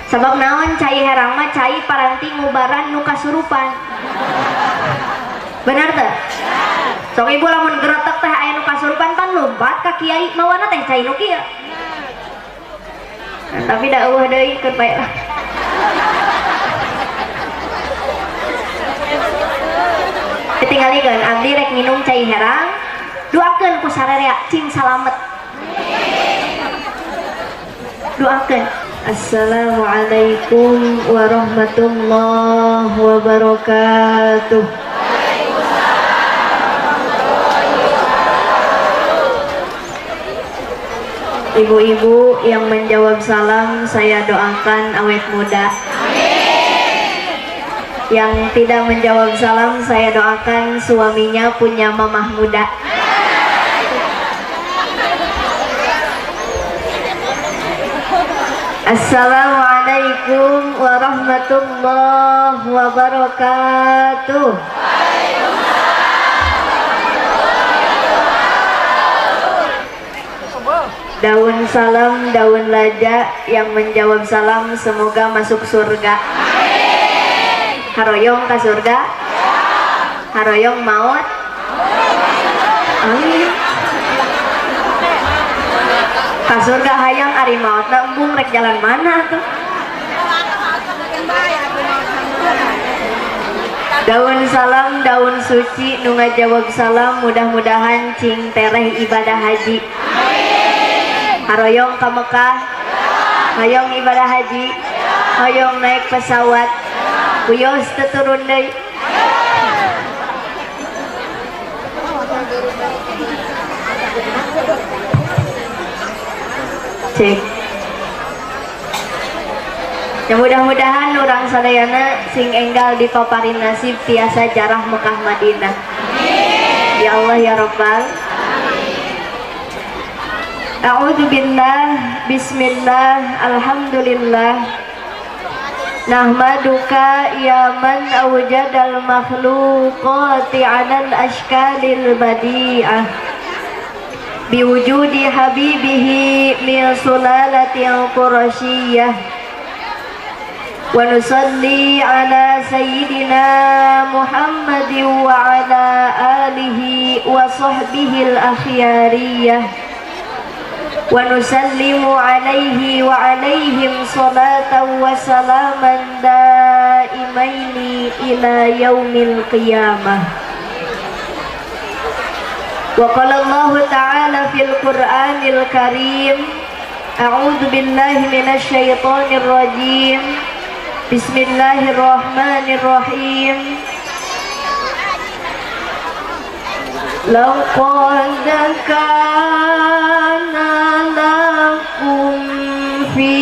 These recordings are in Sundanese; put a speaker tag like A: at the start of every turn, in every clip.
A: Sabab naon, cai herang mah cai paranti ngubaran nu kasurupan. Bener teh? Sok ibu lamun geretek teh aya nu kasurupan pan lompat ka kiai mawana teh cai nu kieu. Nah, tapi da eueuh deui keur bae lah. Ditinggalikeun abdi rek minum cai herang, doakeun ku sararea cing salamet. Doakeun. Assalamualaikum warahmatullahi wabarakatuh. Ibu-ibu yang menjawab salam, saya doakan awet muda. Amin. Yang tidak menjawab salam, saya doakan suaminya punya mamah muda. Assalamualaikum warahmatullahi wabarakatuh. Daun salam, daun laja yang menjawab salam semoga masuk surga. Amin. Haroyong ke surga? Haroyong maut? Amin. Ka surga hayang ari mautna embung rek jalan mana tuh? Daun salam, daun suci nu ngajawab salam mudah-mudahan cing tereh ibadah haji. Haroyong ka Mekah, hayong ibadah haji, hayong naik pesawat, kuyos teu turun deui. Cek. Ya mudah-mudahan urang sadayana sing enggal dipaparin nasib tiasa jarah Mekah Madinah. Ya Allah ya Rabbal. A'udzu billah, bismillah, alhamdulillah. Nahmaduka ya man awjadal makhluqati 'alal ashkalil badi'ah. Biwujudi habibihi min sulalatil qurasyiyyah. Wa nusalli ala sayyidina Muhammadin wa ala alihi wa sahbihi al-akhyariyah. Wa nusallimu alaihi wa alaihim salatan wa salaman daimaini ila yaumil qiyamah. Wa qala Allah ta'ala fil Qur'anil Karim, a'udzu billahi minasy syaithanir rajim. Bismillahirrahmanirrahim. Laqad kana lakum fi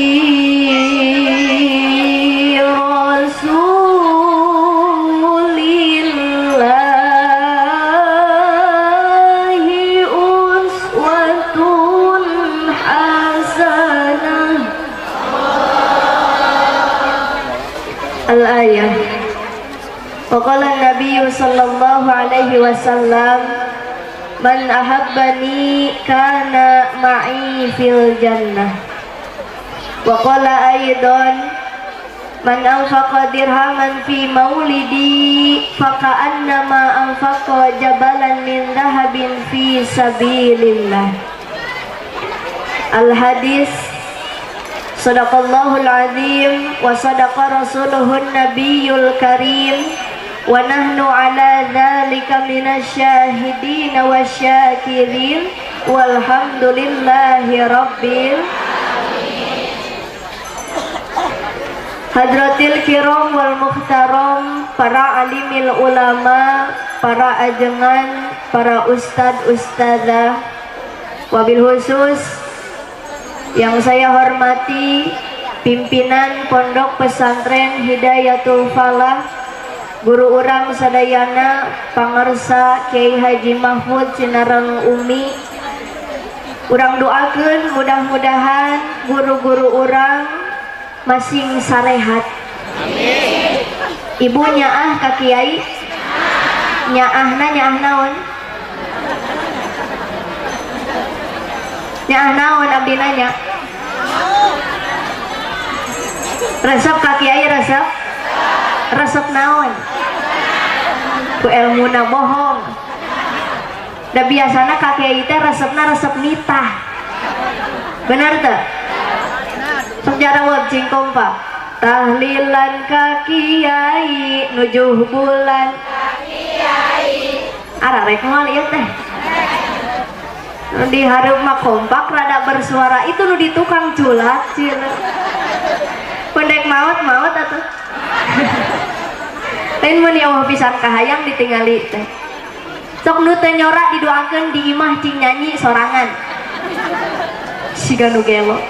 A: rasulillahi uswatun hasanah. Al-ayah. Wa qala an-nabiy sallallahu alaihi wasallam, man ahabbani kana ma'i fil jannah. Wa qala aidan, man anfaqa dirhaman fi maulidi faka'annama anfaqa jabalan min dhahabin fi sabilillah. Al hadis. Sadaqallahul azim wa sadaqa rasuluhun nabiyul karim wa nahnu ala dzalika minasyahidin wasyakirin walhamdulillahi rabbil alamin. Hadratil kiram wal muhtaram, para alimil ulama, para ajengan, para ustad ustadzah, wabil khusus yang saya hormati pimpinan Pondok Pesantren Hidayatul Falah, guru urang sadayana pangersa Kiai Haji Mahfud Sinareng Umi. Urang doakeun mudah-mudahan guru-guru urang masing sarehat. Amin. Ibu nyaah ka kiai? Nyaahna nyaah naon? Nyaah naon abdi nanya? Resep ka kiai, resep? Resep naon? Ku elmuna bohong. Da biasana ka kiai teh resepna resep nitah. Bener teu? Sok jarawab, cing kompak. Tahlilan ka kiai, nujuh bulan. Ararek moal ieu teh? Nu di hareup mah kompak, rada bersuara, itu nu di tukang culak cina. Pendek maot maot atuh. Lain mun Allah pisan kahayang ditingali teh. Sok nu teu nyora didoakeun, di imah cing nyanyi sorangan. Siga nu gelo.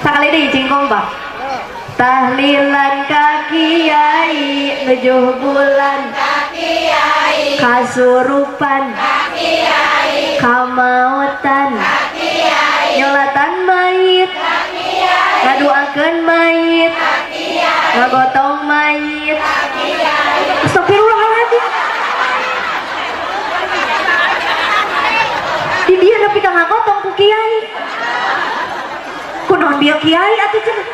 A: Sakali deui, cing kompak. Tahlilan ka kiai, nujuh bulan, kasurupan, kamautan, nyolatan mayit, ngaduakeun mayit, ngagotong mayit. Astagfirullahaladzim. Di dia nepi ka ngagotong ku kiai. Kunaon dia kiai atuh cenah?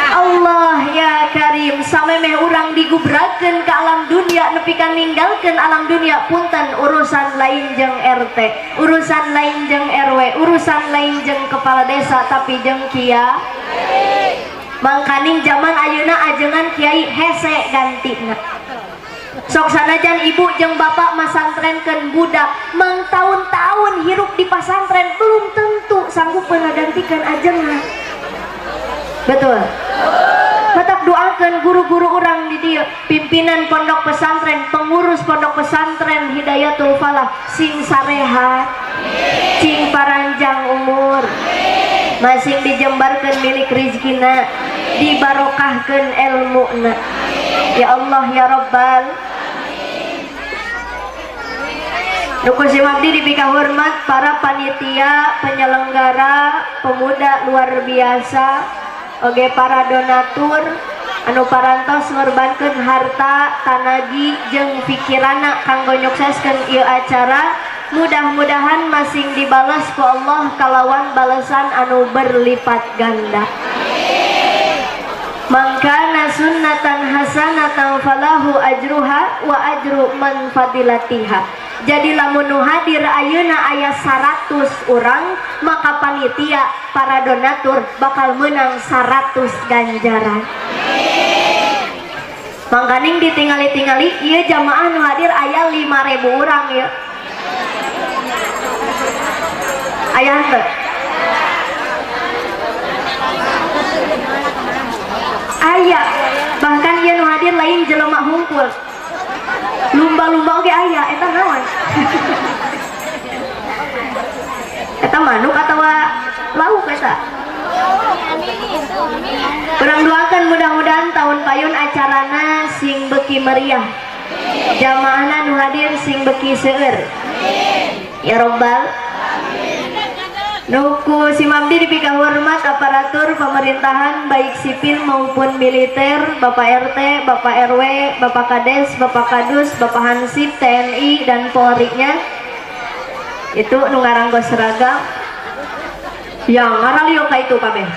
A: Allah ya Karim, samemeh urang digubrakeun ke alam dunia nepi ka ninggalkeun alam dunia, punten, urusan lain jeung RT, urusan lain jeung RW, urusan lain jeung kepala desa, tapi jeung kiai. Mangkaning zaman ayeuna ajengan kiai hese gantina. Sok sanajan ibu jeung bapak masantrenkeun budak mangtaun-taun hirup di pasantren, belum tentu sanggup ngagantikan ajengan. Betul? Matak doakan guru-guru orang di dieu, pimpinan pondok pesantren, pengurus pondok pesantren Hidayatul Falah sing sarehat, cing paranjang umur, masing dijembarkan milik rizkina, dibarokahkan ilmuna. Ya Allah ya Rabbal. Nuku simabdi dipika hormat para panitia penyelenggara pemuda luar biasa, oge para donatur anu parantos ngorbankeun harta, tanagi jeung pikirana kanggo nyukseskeun ieu acara. Mudah-mudahan masing dibales ku Allah kalawan balesan anu berlipat ganda. Mangkana sunnatan hasanatan falahu ajruha wa ajru man fadilatiha. Jadi lamun nu hadir ayeuna aya 100 orang, maka panitia, para donatur bakal menang 100 ganjaran. Mangkaning ditingali-tingali ieu jamaah nu hadir aya 5.000 orang ya. Aya henteu? Aya. Bahkan ieu nu hadir lain jelema hungkul. Lumba-lumba oge aya, eta naon? Eta manuk atawa lauk eta? Urang doakan mudah-mudahan tahun payun acarana sing beki meriah. Jamaahna nu hadir sing beki seueur. Ya Robbal. Nuku simabdi dipika hormat aparatur pemerintahan baik sipil maupun militer, Bapak RT, Bapak RW, Bapak Kades, Bapak Kadus, Bapak Hansip, TNI dan Polri-nya. Itu nu ngaranggo seragam. Yang ngaralio ka itu kabeh.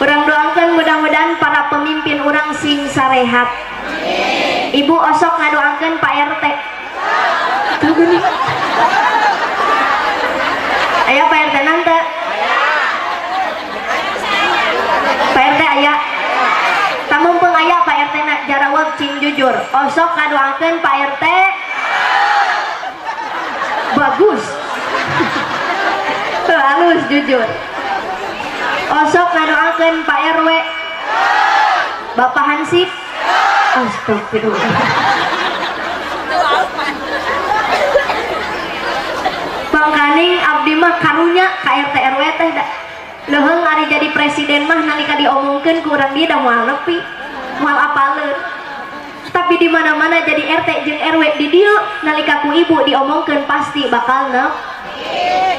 A: Urang doakan mudah-mudahan para pemimpin urang sing sarehat. Ibu osok ngadoakeun Pak RT. Tuh gini. Aya Pak RT nante? Pak RT aya? Tamumpung aya Pak RT na jarawab cing jujur. Osok ngadoakeun Pak RT. Bagus. Tuh halus jujur. Osok ngadoakeun Pak RW. Bapak Hansip. Astagfirullah. Mangkaning abdi mah karunya ka RT RW teh da. Leuheung ari jadi presiden mah nalika diomongkeun ku urang dieu da moal nepi, moal apaleun. Tapi di mana-mana jadi RT jeung RW di dieu nalika ku ibu diomongkeun pasti bakal nepi.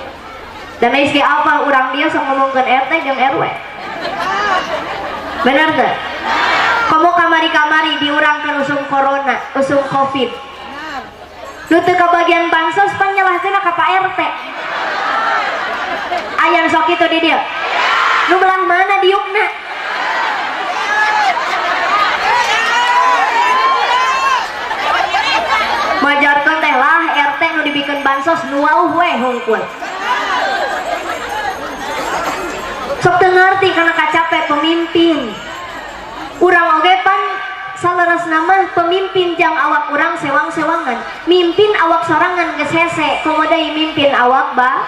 A: Dan geus ge apal urang dieu sok ngomongkeun RT jeung RW. Bener teu? Komo kamari-kamari diurangkeun usum corona, usum Covid. Nu teu kabagian bansos panyalahkeun ka Pak kitu di dieu? Nu belah mana diukna? Majarkeun teh lah RT nu dibikeun bansos nu wauh we hungkul. Sok teu ngarti kana kacape pemimpin. Urang oge pan saleresna mah pemimpin jang awak urang sewang-sewangan. Mimpin awak sorangan geus hese, komo deui mimpin awak ba.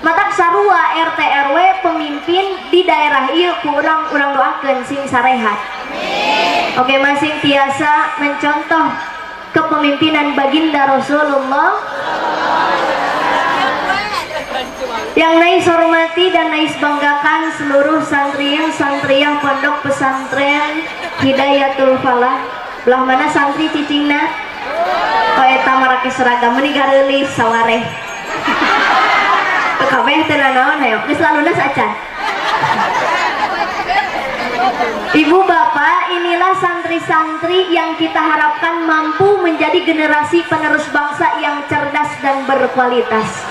A: Matak sarua RT RW pemimpin di daerah ieu ku urang doakeun sing sarehat. Oke, masing tiasa mencontoh kepemimpinan baginda Rasulullah. Yang nais hormati dan nais banggakan seluruh santrian santriah pondok pesantren Hidayatul Falah. Belah mana santri cicingna? Oh eta marake seragam meuni gareulis sawareh. Kabeh teu nanaon hayo, geus lalunas acan. Ibu bapak, inilah santri-santri yang kita harapkan mampu menjadi generasi penerus bangsa yang cerdas dan berkualitas.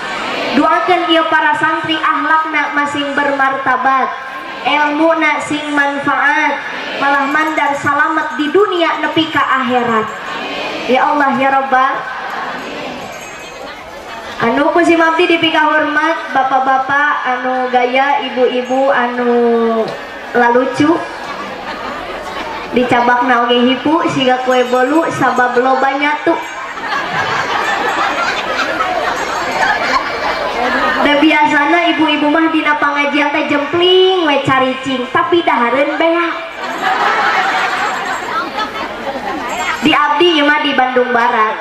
A: Doakan ieu para santri akhlakna masing bermartabat, ilmuna sing manfaat, malah mandar salamet di dunia nepi ka akhirat. Ya Allah ya Rabbal. Anu ku sim abdi dipika hormat bapak-bapak anu gaya, ibu-ibu anu lalucu, dicabakna oge hipu siga kue bolu sabab loba nyatu. Da biasana ibu-ibu mah dina pangajian teh jempling we caricing, tapi dahareun beak. Di abdi ieu mah di Bandung Barat.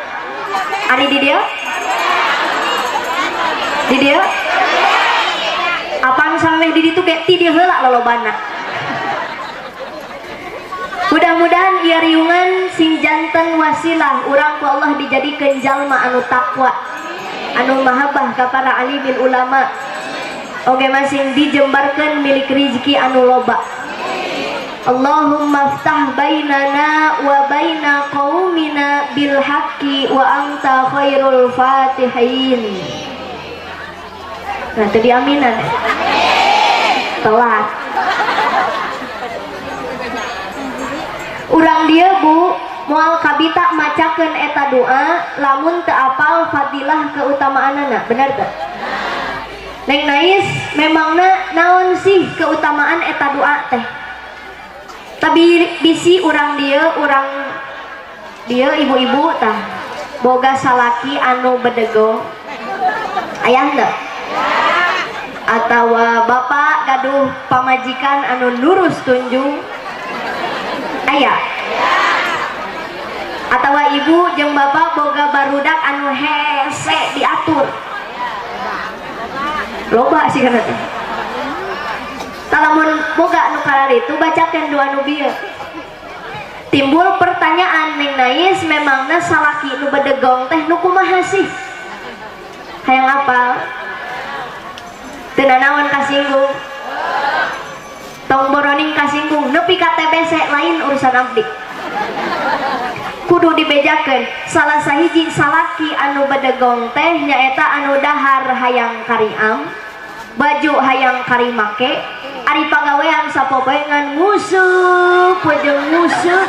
A: Ari di dieu? Di dieu? Apaan sameh di ditu ge ti dieu heula lolobana. Mudah-mudahan ieu riungan sing janten wasilah urang ku Allah dijadikeun jalma anu takwa, anu mahabbah ka para alimin ulama. Oge masing dijembarkeun milik rizki anu loba. Allahumma ftah bainana wa baina qaumina bil haqqi wa anta khairul fatihin. Nah, tadi aminan. Telat. Urang dia bu moal kabita macakeun eta doa lamun teu apal fadilah keutamaanana, bener teu? Neng Nais memangna naon sih keutamaan eta doa teh? Tapi bisi urang dia ibu-ibu tah boga salaki anu bedego ayah teu? Atawa bapak gaduh pamajikan anu lurus tunjung aya? Atawa ibu jeung bapak boga barudak anu hese diatur loba sih kana teh. Lamun boga nu kararitu bacakeun doa nu bieu. Timbul pertanyaan Neng Nais memangna salaki nu bedegong teh nu kumaha sih? Hayang apal? Teu nanaon kasinggung. Tong boroning kasinggung nepi ka TBC lain urusan abdi. Kudu dibejakeun salah sahiji salaki anu bedegong teh nyaeta anu dahar hayang kariam, baju hayang karimake, ari pagawean sapopoe ngan nguseup we jeung nguseup.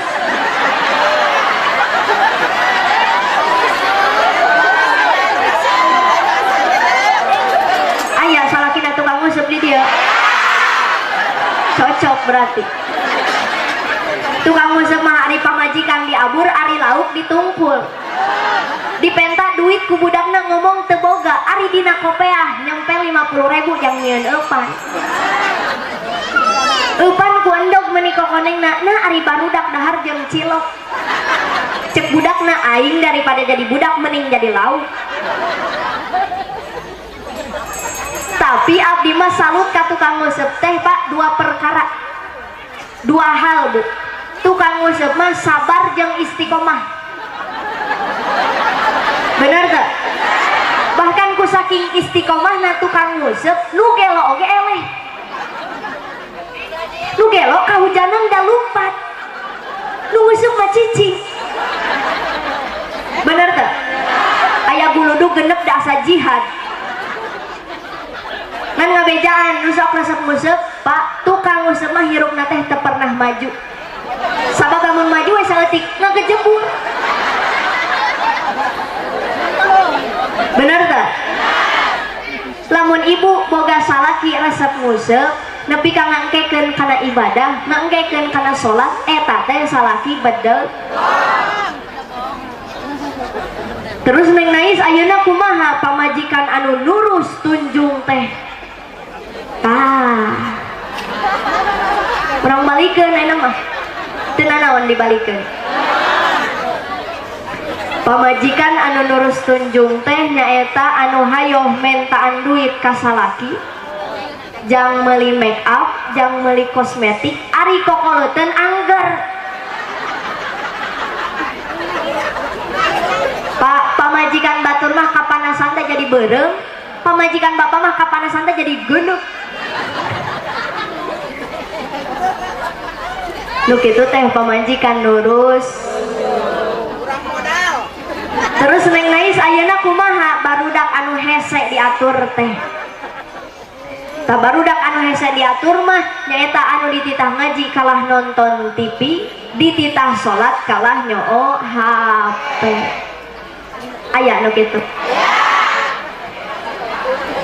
A: Aya salakina tukang nguseup di dieu. Cocok berarti. Tukang nguseup mah ari pamajikan diabur, ari lauk ditungkul. Dipenta duit ku budakna ngomong teu boga, ari dina kopeah nyempel 50.000 jang nyieun eupan. Eupan ku endog meuni kokonengna, nah ari barudak dahar jeung cilok. Cek budakna aing daripada jadi budak mending jadi lauk. Tapi abdi mah salut ka tukang nguseup teh Pak, dua perkara. Dua hal Bu. Tukang nguseup mah sabar jeung istiqomah. Bener teu? Bahkan ku saking istiqomahna tukang nguseup nu gelo oge eleh. Nu gelo kahujanan da lumpat. Nu nguseup mah cicing. Bener teu? Aya guludug genep da asa jihad. Ngan ngabejaan nu sok resep nguseup, Pak, tukang nguseup mah hirupna teh teu pernah maju. Sabab lamun maju we saeutik ngagejebur. Bener teh? Lamun ibu boga salaki resep nguseup nepi ka ngangkekeun kana ibadah, ngangkekeun kana salat, eta teh salaki bedel. Terus Neng Nais ayeuna kumaha pamajikan anu nurus tunjung teh? Tah. Urang balikeun ayeuna mah. Teu nanaon dibalikeun. Pamajikan anu nurus tunjung teh nyaeta anu hayoh mentaan duit ka salaki, jang meuli make up, jang meuli kosmetik, ari kokoleuteun angger. Pak, pamajikan batur mah kapanasan teh jadi beureum, pamajikan bapak mah kapanasan teh jadi geuneup. Nu kitu teh pamajikan nurus. Terus Neng Nais ayeuna kumaha barudak anu hese diatur teh? Tah barudak anu hese diatur mah nyaeta anu dititah ngaji kalah nonton TV, dititah salat kalah nyoo HP. Aya nu kitu.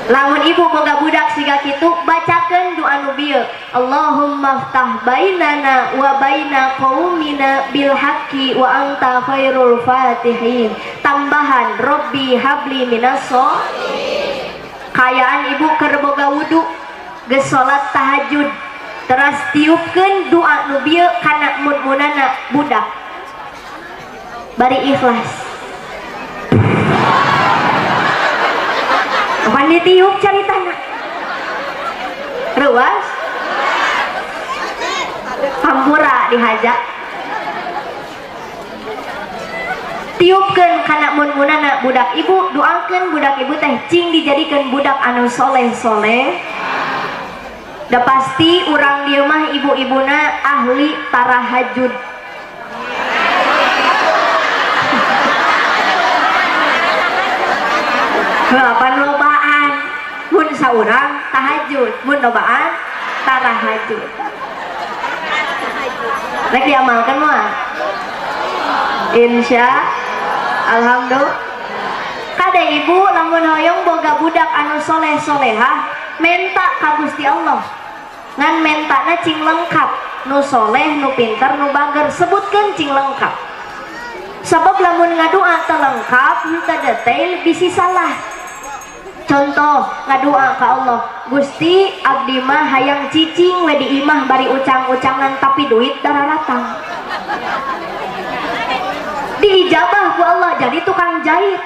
A: Lamun ibu boga budak siga kitu, bacakeun doa nu bieu. Allahumma ftah bainana wa baina qaumina bil haqqi wa anta khairul fatihin. Tambahan robbi habli minas sholihin. Kayaan ibu keur boga wudu, geus salat tahajud, teras tiupkeun doa nu bieu kana mun-munana budak. Bari ikhlas. Kapan ditiup caritana? Ruas? Hampura dihaja. Tiupkeun kana mun-munana budak ibu, doakeun budak ibu teh cing dijadikeun budak anu soleh-soleh. Da pasti urang dieu mah ibu-ibuna ahli tarahajud. Heuh, lobaan mun saurang tahajud, mun lobaan tarahajud. Rek diamalkeun moal? Insya alhamdulillah. Kade ibu lamun hoyong boga budak anu soleh-solehah, menta ka Gusti Allah. Ngan mentana cing lengkap, nu soleh, nu pinter, nu bager, sebutkeun cing lengkap. Sabab lamun ngadua teu lengkap, henteu detail bisi salah. Contoh ngadua ka Allah, Gusti abdi mah hayang cicing we di imah bari ucang-ucangan tapi duit dararatang. Diijabah ku Allah jadi tukang jahit.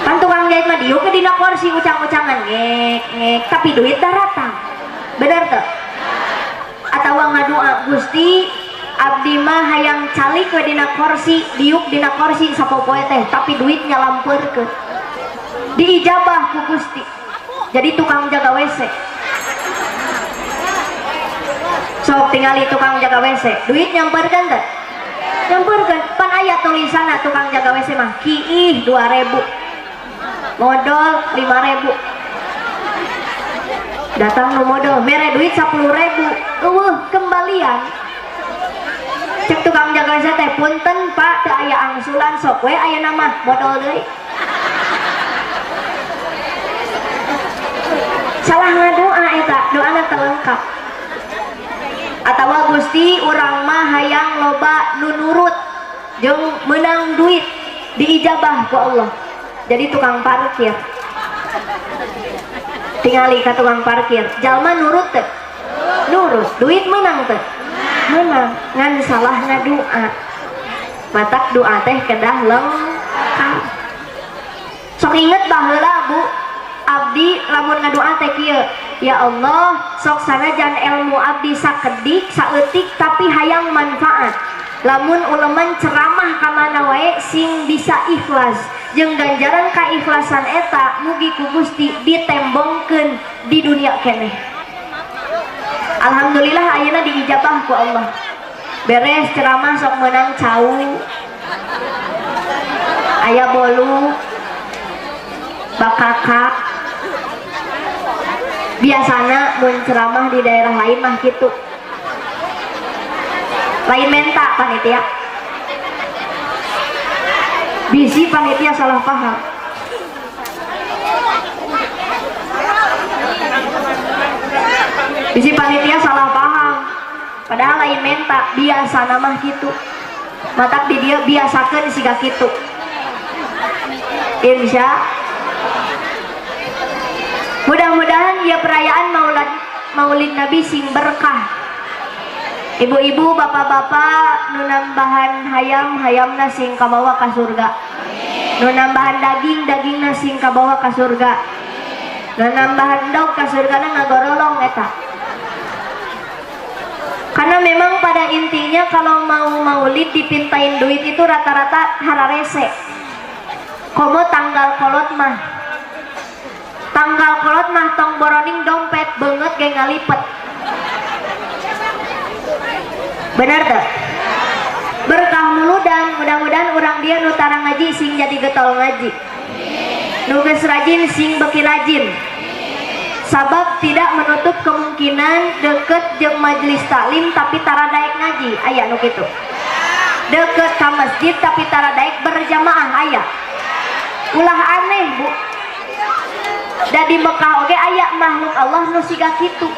A: Kan tukang jahit mah diuk dina kursi ucang-ucangan ngek ngek tapi duit daratang. Bener teu? Atawa ngadua Gusti abdi mah hayang calik we dina kursi, diuk dina kursi sapopoe teh tapi duit nyalampeurkeun. Diijabah ku Gusti jadi tukang jaga WC. Sok tingali tukang jaga WC, duit nyamperkeun teh? Nyamperkeun. Pan aya tulisanna tukang jaga WC mah kiih 2000, modal 5000. Datang nu modal mere duit 10.000, eueuh kembalian. Cek tukang jaga WC teh punten Pak teu aya angsulan, sok we aya nama modal deui. Salah ngadoa eta, doana teu lengkap. Atawa Gusti urang mah hayang loba nu nurut jeung meunang duit, diijabah ku Allah jadi tukang parkir. Tingali ka tukang parkir, jalma nurut teu? Nurut, duit meunang teu? Meunang, ngan salah ngadoa. Matak doa teh kedah lengkap. Sok inget baheula Bu, abdi lamun ngadoa teh kieu, ya Allah sok sanajan ilmu abdi sakedik saeutik tapi hayang manfaat. Lamun uleman ceramah ka mana wae sing bisa ikhlas, jeung ganjaran kaikhlasan eta mugi ku Gusti ditembongkeun di dunia keneh. Alhamdulillah ayeuna diijabah ku Allah. Beres ceramah sok meunang cau, aya bolu. Bakakak. Biasana mun ceramah di daerah lain mah kitu. Lain menta panitia. Bisi panitia salah paham. Bisi panitia salah paham. Padahal lain menta, biasana mah kitu. Matak di dia biasakeun siga kitu. Insya mudah-mudahan ya perayaan Maulid Nabi sing berkah. Ibu-ibu, bapak-bapak nu nambahan hayam, hayamna sing kabawa ka surga. Nu nambahan daging, dagingna sing kabawa ka surga. Nu nambahan endog ka surgana ngagorolong eta. Karena memang pada intinya kalau mau maulid dipintain duit itu rata-rata hararese. Komo tanggal kolot mah. Tanggal kolot mah tong boroning dompet beungeut ge ngalipet. Benar teu? Berkah muludan, mudah-mudahan urang dia nu tara ngaji sing jadi getol ngaji. Nu geus rajin sing beuki rajin. Sabab tidak menutup kemungkinan deket jeung majelis taklim tapi tara daek ngaji, aya nu kitu. Deket ka masjid tapi tara daek berjamaah aya. Ulah aneh, Bu. Da di Mekah oge aya makhluk Allah nu siga kitu.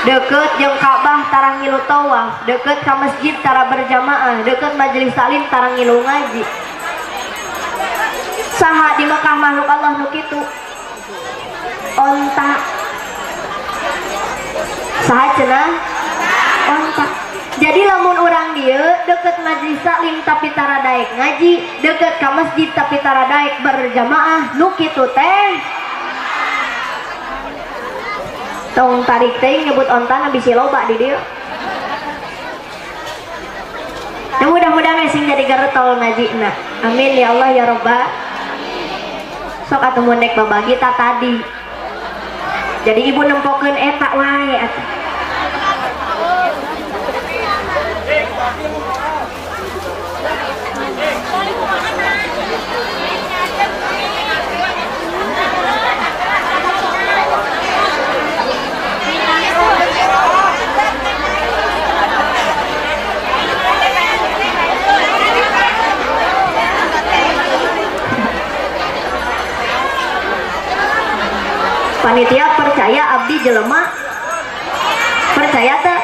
A: Deket jeung Ka'bah tara ngilu tawaf, deket ka masjid tara berjamaah, deket majelis taklim tara ngilu ngaji. Saha di Mekah makhluk Allah nu kitu? Onta. Saha cenah? Onta. Jadi lamun urang dieu deket majelis taklim tapi tara daek ngaji, deket ka masjid tapi tara daek berjamaah, nu kitu teh. Tong tarik teh nyebut onta na bisi loba di dieu. Ya mudah-mudahan sing jadi geretol ngajina. Amin ya Allah ya Rabbal. Sok atuh mun nek babagi ta tadi. Jadi ibu nempokeun eta wae atuh. Panitia percaya abdi jelema? Percaya teu?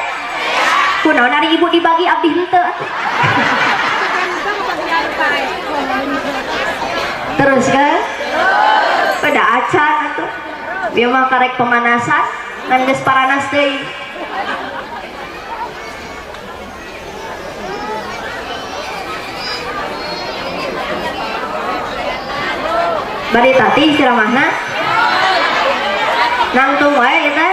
A: Kunaon ari ibu dibagi abdi henteu? Terus kan? Pada acan atuh. Ieu mah karek pemanasan, ngan geus paranas deui. Bari tatih ceramahna. Nangtung wae eta.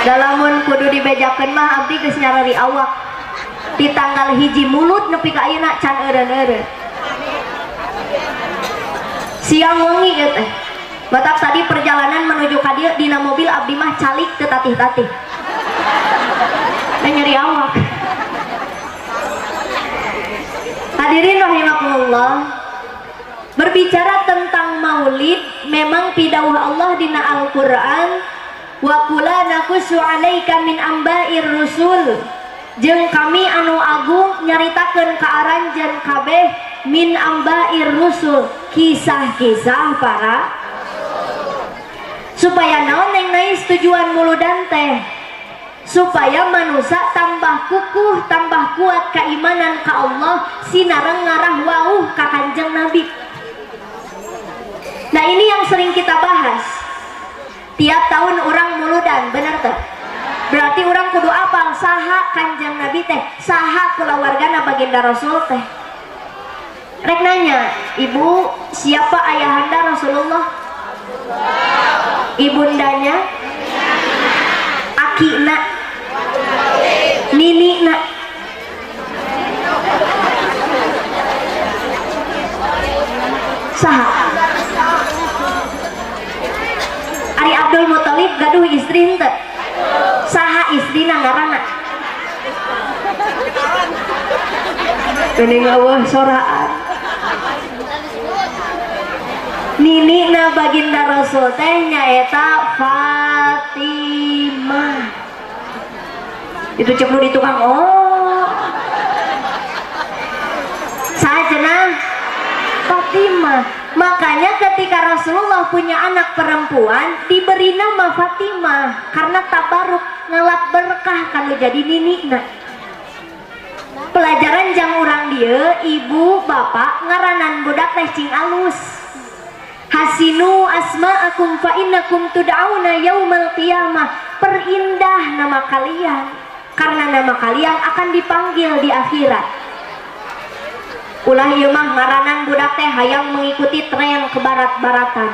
A: Dalamun kudu dibejakeun mah abdi geus nyarari awak. Di tanggal 1 Mulud nepi ka ayeuna can eureun-eureun. Siang wengi ieu teh. Batak tadi perjalanan menuju ka dieu dina mobil abdi mah calik teu tatih-tatih. Teh nyeri awak. Hadirin rahimakumullah. Berbicara tentang maulid, memang pidauh Allah dina Al-Qur'an, wa kula naqussu 'alaika min amba'ir rusul. Jeung kami anu agung nyaritakeun ka aranjeun kabeh min amba'ir rusul, kisah-kisah para supaya naon neng nais tujuan muludan teh supaya manusia tambah kukuh, tambah kuat keimanan ka Allah sinareng ngarah wauh ka Kanjeng Nabi. Nah ini yang sering kita bahas. Tiap tahun orang muludan, bener tuh? Berarti orang kudu apal saha Kanjeng Nabi teh, saha kulawargana baginda Rasul teh. Rek nanya, ibu siapa ayahanda Rasulullah? Ibundanya? Akina? Ninina? Saha? Ari Abdul Muthalib gaduh istri henteu? Saha istrina ngaranna? Geuning eueuh soraan. Ninina baginda Rasul teh nyaeta Fatimah. Itu cek di tukang, oh, sajenah Fatimah. Makanya ketika Rasulullah punya anak perempuan diberi nama Fatimah karena tabaruk, ngalap berkah kalau jadi ninina. Pelajaran jang urang dieu, ibu bapak, ngaranan budak teh cing alus. Hasinu asma'akum fa innakum tud'auna yaumal qiyamah. Perindah nama kalian karena nama kalian akan dipanggil di akhirat. Ulah ieu mah ngaranan budak teh hayang mengikuti tren ke barat-baratan.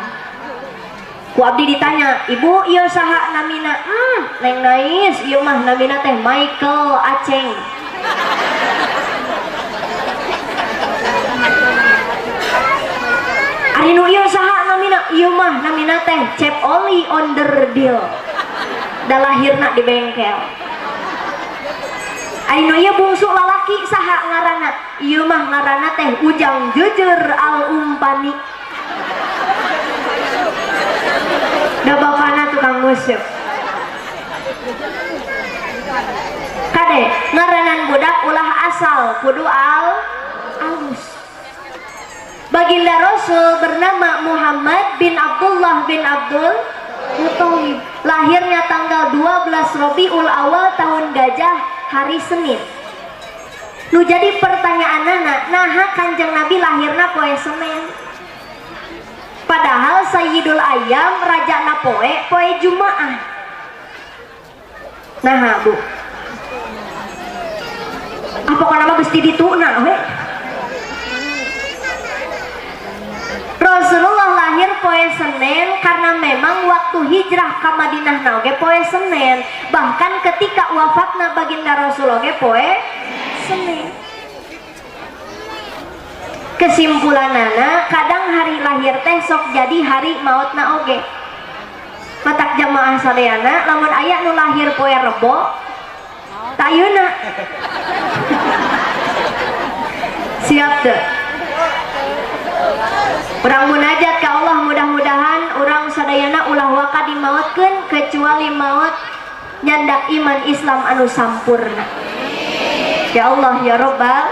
A: Ku abdi ditanya, "Ibu, ieu saha namina?" "Neng Nais, ieu mah namina teh Michael Aceng." Ari nu ieu saha namina? "Ieu mah namina teh Cep Oli Onderdil." Da lahirna di bengkel. Ari nu ieu bungsu lalaki saha ngaranna? "Ieu mah ngaranna teh Ujang Jejer Al Umpani." Da bapana tukang nguseup. Kade ngaranan budak ulah asal, kudu al alus. Baginda Rasul bernama Muhammad bin Abdullah bin Abdul Muthalib. Lahirnya tanggal 12 Rabiul Awal tahun gajah, hari Senin. Nu jadi pertanyaanana, naha Kanjeng Nabi lahirna poe Senin? Padahal Sayyidul Ayyam rajana poe poe Jumaah. Naha, Bu? Apa kana mah geus dituna we? Rasulullah lahir poe Senin karena memang waktu hijrah ke Madinah na oge poe Senin. Bahkan ketika wafatna baginda Rasul oge poe Senin. Kesimpulanana, kadang hari lahir teh sok jadi hari mautna oge. Matak jamaah sadayana lamun aya nu lahir poe Rebo, tayuna. Siap teu? Urang munajat ka Allah, mudah-mudahan urang sadayana ulah waka dimautkeun kecuali maut nyandak iman Islam anu sampurna. Ya Allah ya Rabbal.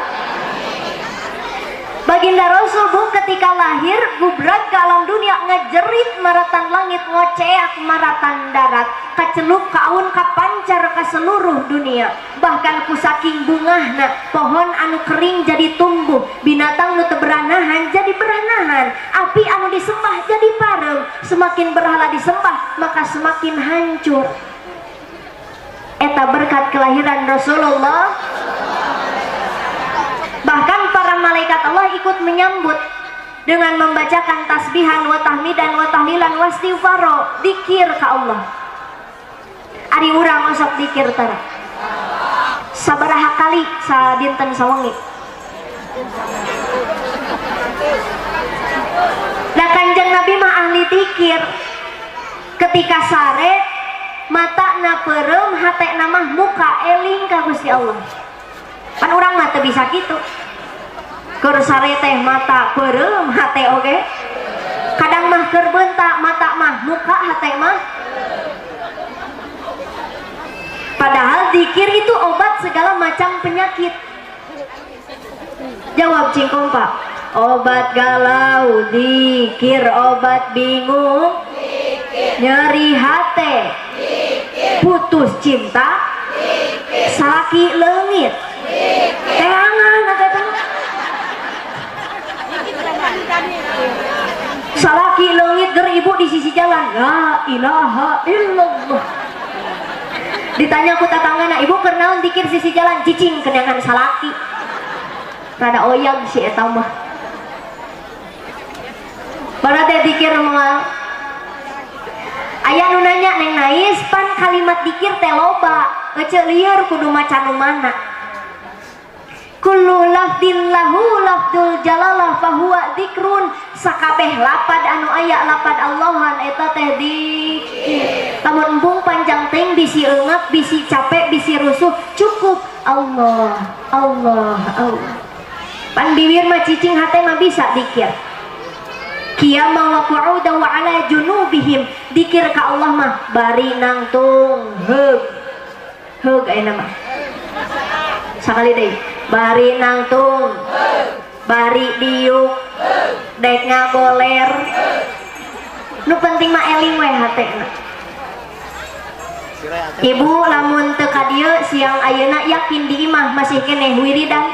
A: Baginda Rasul, Bu, ketika lahir gubrak ke alam dunia, ngejerit maratan langit, ngoceak maratan darat, kacelup kaun kapancar ke seluruh dunia. Bahkan ku saking bungahna, pohon anu kering jadi tumbuh, binatang nu teu beranahan jadi beranahan, api anu disembah jadi pareum. Semakin berhala disembah maka semakin hancur. Eta berkat kelahiran Rasulullah. Bahkan para malaikat Allah ikut menyambut dengan membacakan tasbihan wa tahmidan wa tahlilan wa istighfaro, dikir ka Allah. Ari urang osok dikir tara? Sabaraha kali sadinten sawengi? Da Kanjeng Nabi mah ahli dikir. Ketika sare mata na peureum, hatena mah muka eling ka Gusti Allah. Pan urang mah teu bisa kitu. Keur sare teh mata peureum, hate oge. Kadang mah keur beunta mata mah muka, hate mah. Padahal zikir itu obat segala macam penyakit. Jawab cing kompak. Obat galau zikir, obat bingung zikir, nyeri hate zikir, putus cinta zikir, salaki leungit zikir, teangan eta. Salaki leungit ger ibu di sisi jalan, la ilaha illallah. Ditanya ku tatanggana, "Ibu keur naon dikir sisi jalan?" "Cicing kenangan salaki." Rada oyag si eta mah. Pada teh dikir moal. Aya nu nanya, "Neng Nais, pan kalimat dikir teh loba, ece lieur kudu maca nu mana?" Kullu lafdin lahu lafdul jalalah fahuwa dzikrun. Sakabeh lapad anu aya lapad Allahan eta teh dikir. Lamun embung panjang teuing, bisi eungap, bisi capek, bisi rusuh, cukup Allah, Allah, Allah. Pan bibir mah cicing, hate mah bisa dikir. Qiyama wa qu'udan wa ala junubihim. Dikir ka Allah mah bari nangtung heug heug ayeuna mah. Sakali deui, bari nangtung, bari diuk, dek ngagoler, nu penting mah eling we hatena. Ibu lamun teu ka dieu siang ayeuna, yakin di imah masih keneh wiridan?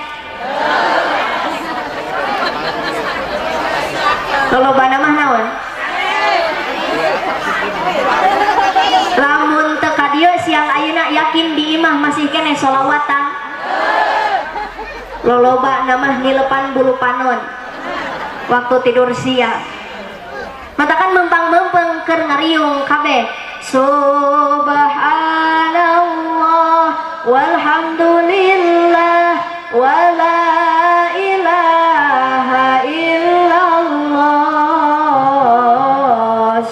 A: Lolobana mah naon? Lamun teu ka dieu siang ayeuna, yakin di imah masih keneh solawatan? Loloba mah nilepan bulu panon waktu tidur siang. Matakan mempang-mempeng keur ngariung kabeh, subhanallah walhamdulillah wala ilaha illallah,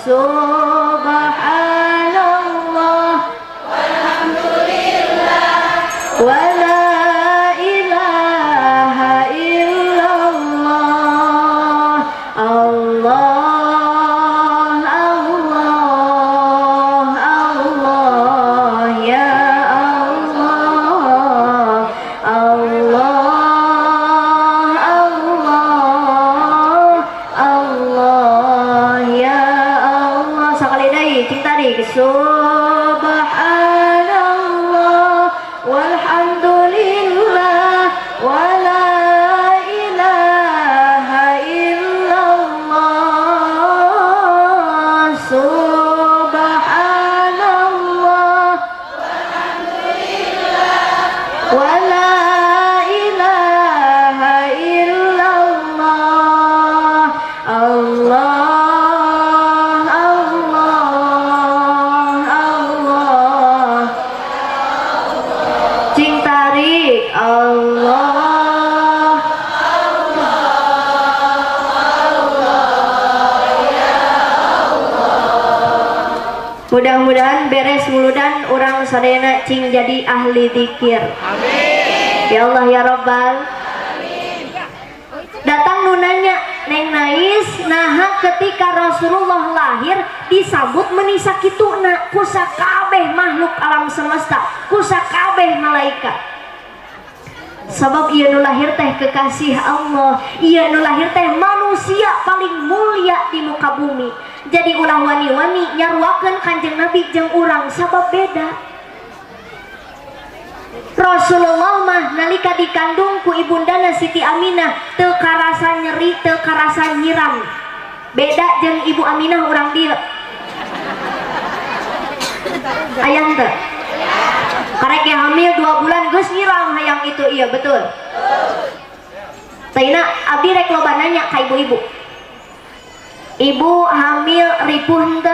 A: subhanallah walhamdulillah wala ilaha illallah, Allah Allah Allah ya Allah, Allah Allah Allah ya Allah. Sakali deui, cing tarik, subhanallah walhamdulillah wala ilaha illallah, subhanallah wala ilaha illallah, Allah Allah Allah, cing tarik, Allah Mudah-mudahan beres muludan urang sadayana cing jadi ahli dikir. Amin. Ya Allah ya Rabbal. Datang nu nanya, "Neng Nais, naha ketika Rasulullah lahir disambut meni sakituna ku sakabeh makhluk alam semesta, ku sakabeh malaikat?" Sebab ieu nu lahir teh kekasih Allah, ieu nu lahir teh manusia paling mulia di muka bumi. Jadi ulah wani-wani nyaruakeun Kanjeng Nabi jeung urang, sabab beda. Rasulullah mah nalika dikandung ku ibundana Siti Aminah teu karasa nyeri, teu karasa nyiram. Beda jeung Ibu Aminah urang dieu. Aya teu? Karek ge hamil 2 bulan geus nyiram hayang itu, iya betul. Taina abdi rek loba nanya ka ibu-ibu. Ibu hamil ripuh henteu?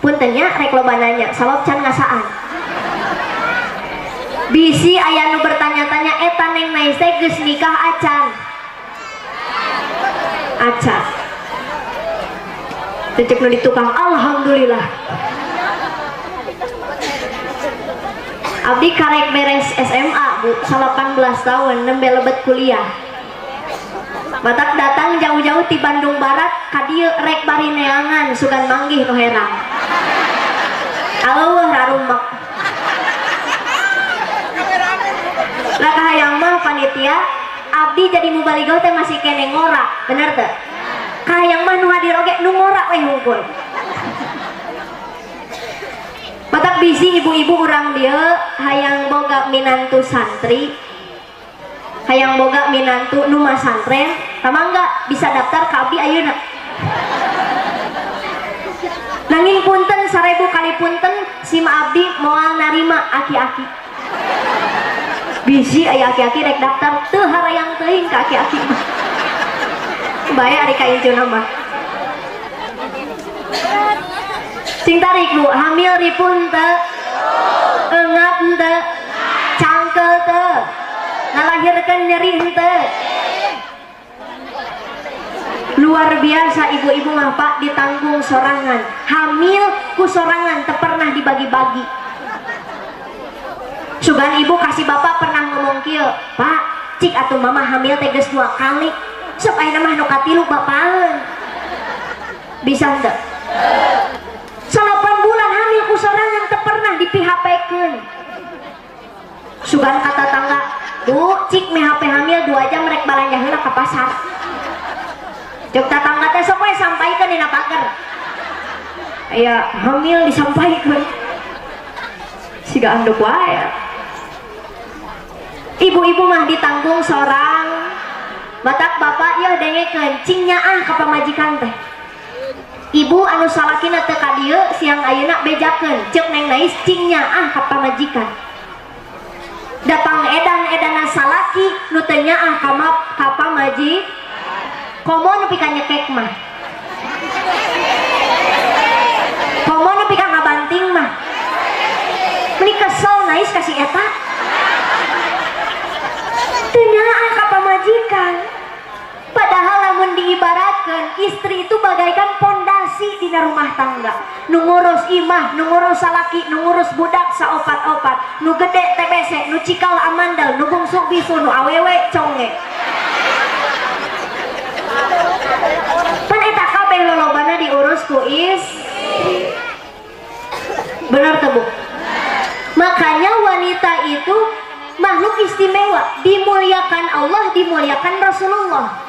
A: Punten nya rek loba nanya sabab can ngasaan. Bisi aya nu bertanya-tanya, eta Neng Nais teh geus nikah acan? Acan. Teu nu di tukang, alhamdulillah. Abdi karek beres SMA, Bu, 18 tahun nembe lebet kuliah. Matak datang jauh-jauh ti Bandung Barat ka dieu rek bari neangan sugan manggih nu herang. Aleueuh rarumek. Lah kahayang mah panitia abdi jadi mubalighah teh masih kene ngora, bener teu? Kahayang mah nu hadir oge nu ngora we hungkul. Matak bisi ibu-ibu urang dieu hayang boga minantu santri, hayang boga minantu nu masantren, tamangga bisa daftar ka abdi ayeuna. Nanging punten 1000 kali punten, sima abdi moal narima aki-aki. Bisi aya aki-aki rek daftar, teu harayang teuing ka aki-aki mah. Bae ari ka incuna mah. Sing tarik, Bu, hamil ripun teu? Engap teu? Cangkel teu? Ngalahirkeun nyeri henteu? Luar biasa ibu-ibu mah Pak ditanggung sorangan. Hamil ku sorangan teu pernah dibagi-bagi. Sugan ibu kasih bapak pernah ngomong kieu, "Pak, cik atuh mama hamil teh geus 2 kali." Sok ayeuna mah nu katilu bapaeun. Bisa henteu? 8 bulan hamil ku sorangan teu pernah di PHP-keun. Sugan kata tangga, "Bu, cik meh HP hamil 2 jam rek balanja heula ka pasar." Cek tatangga teh sok we sampaikeun dina pager. Aya hamil disampaikeun. Siga anduk wae. Ibu-ibu mah ditanggung sorang. Matak bapak yeuh dengekeun cing nyaah ka pamajikan teh. Ibu anu salakina teu ka dieu siang ayeuna bejakeun ceuk Neng Nais cing nyaah ka pamajikan. Datang edan-edana salaki nu teu nyaah ka pamaji komo nepi ka nyekek mah. Komo nepi ka ngabanting mah. Meni kesel Nais ka si eta. Teu nyaah ka pamajikan. Padahal lamun diibaratkan istri itu bagaikan pondasi dina rumah tangga. Nu ngurus imah, nu ngurus salaki, nu ngurus budak saopat-opat, nu gede TBC, nu cikal amandel, nu bungsu bisu, nu awewe conge. Pan eta kabeh lolobana diurus ku istri. Bener teu, Bu? Makanya wanita itu makhluk istimewa, dimuliakan Allah, dimuliakan Rasulullah.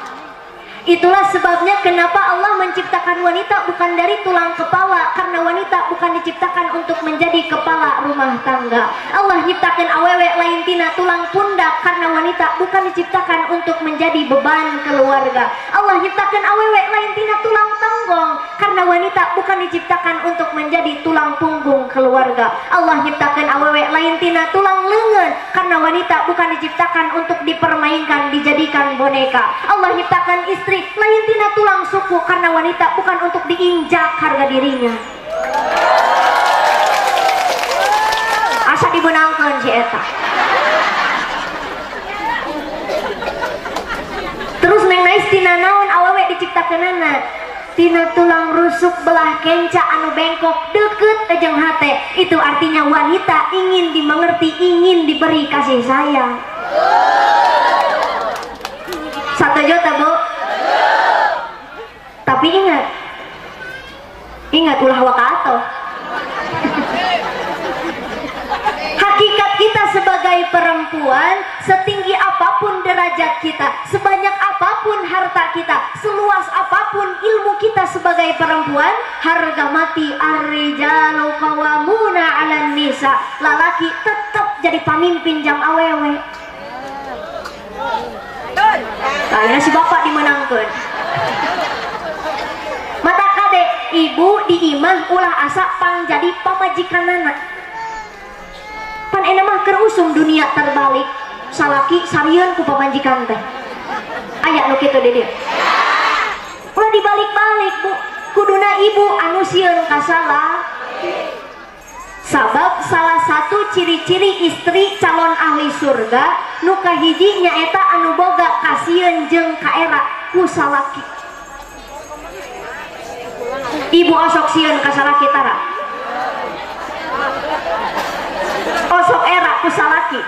A: Itulah sebabnya kenapa Allah menciptakan wanita bukan dari tulang kepala, karena wanita bukan diciptakan untuk menjadi kepala rumah tangga. Allah nyiptakan awewe lain tina tulang pundak, karena wanita bukan diciptakan untuk menjadi beban keluarga. Allah nyiptakan awewe lain tina tulang tonggong, karena wanita bukan diciptakan untuk menjadi tulang punggung keluarga. Allah nyiptakan awewe lain tina tulang lengan, karena wanita bukan diciptakan untuk dipermainkan, dijadikan boneka. Allah nyiptakan istri lain tina tulang suku, karena wanita bukan untuk diinjak harga dirinya. Asa dibenangkeun si eta. Terus Neng Nais tina naon awewe diciptakeunana? Tina tulang rusuk belah kenca anu bengkok deket jeung hate. Itu artinya wanita ingin dimengerti, ingin diberi kasih sayang. 1 juta, Bu. Tapi ingat, ingat ulah wakato. Hakikat kita sebagai perempuan, setinggi apapun derajat kita, sebanyak apapun harta kita, seluas apapun ilmu kita sebagai perempuan, harga mati ar-rijalu qawwamuna 'alan nisa. Lalaki tetap jadi pamimpin jang awewe. Nah, si bapak dimenangkan. Mata kade ibu di imah ulah asa pang jadi pamajikanana. Pan enak mah keur usum dunia terbalik, salaki sarieun ku pamajikan teh. Aya nu kitu di dieu. Ulah dibalik-balik, Bu. Kuduna ibu anu sieun ka salaki. Sabab salah satu ciri-ciri istri calon ahli surga nu kahiji nyaeta anu boga kasieun jeung kaera ku salaki. Ibu osok sieun ka salaki tara? Osok era ku salaki.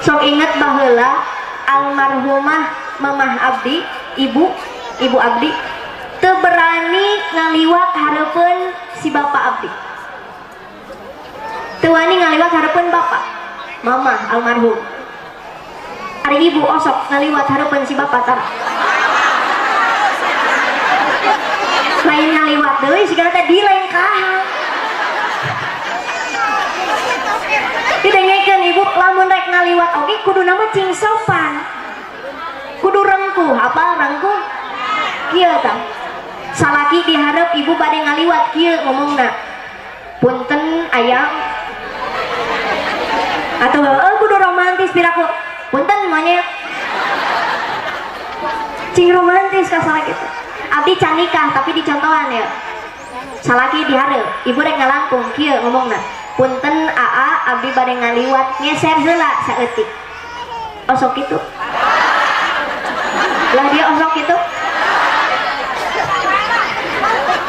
A: Sok inget baheula almarhumah Mamah Abdi, ibu Abdi teu berani ngaliwat hareupeun si bapak Abdi. Teu wani ngaliwat hareupeun bapak, mamah almarhum. Ari ibu osok ngaliwat hareupeun si bapak tara. Lain ngaliwat deui sigana teh dilengkahan. Didengekeun ibu lamun rek ngaliwat oge kudu nama cing sopan. Kudu rengkuh, apa rengkuh? Kieu tah. Salaki dihareup ibu bade ngaliwat kieu ngomongna. Punten ayang. Atau heueuh kudu romantis piraku. Punten monyet. Cing romantis ka salaki teh. Abdi can nikah tapi dicontohan ya. Salaki dihareup, ibu rek ngalangkung kieu ngomongna. Punten aa abdi bade ngaliwat ngeser heula saeutik. Osok kitu. Lah dia osok kitu.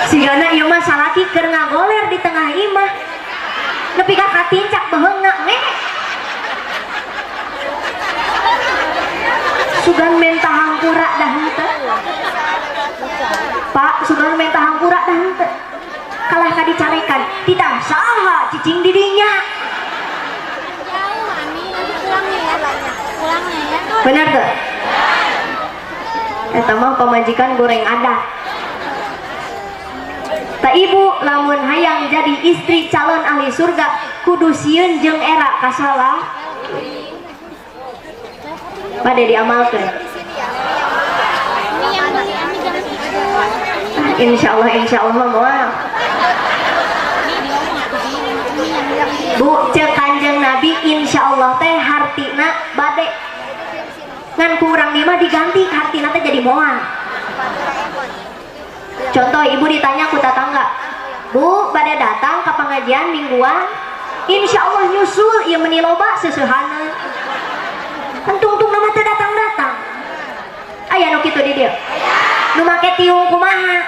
A: Sigana ieu mah salaki keur ngagoler di tengah imah. Nepi ka katincak beheungna ngeh. Cicing di dinya.
B: Jauh, Ami. Nanti pulangnya ya. Pulangnya ya.
A: Bener tuh? Eta mah pamajikan goreng ada. Tah, ibu, lamun hayang jadi istri calon ahli surga, kudu sieun jeung era ka salaki. Bade diamalkeun?
B: Ini yang beli, Ami jangan ikut.
A: Insya Allah, insya Allah mah moal.
B: Ini diomong aku sih. Ini yang beli.
A: Bu, cek Kanjeng Nabi, insya Allah teh hartina bade. Ngan ku urang mah diganti hartina teh jadi moal. Contoh, ibu ditanya ku tetangga, "Bu, bade datang ke pengajian mingguan?" "Insya Allah nyusul." Ieu meni loba seseuhaneun, kan tungtung nama teu datang-datang. Aya nu kitu di dieu? Nu make tiung kumaha?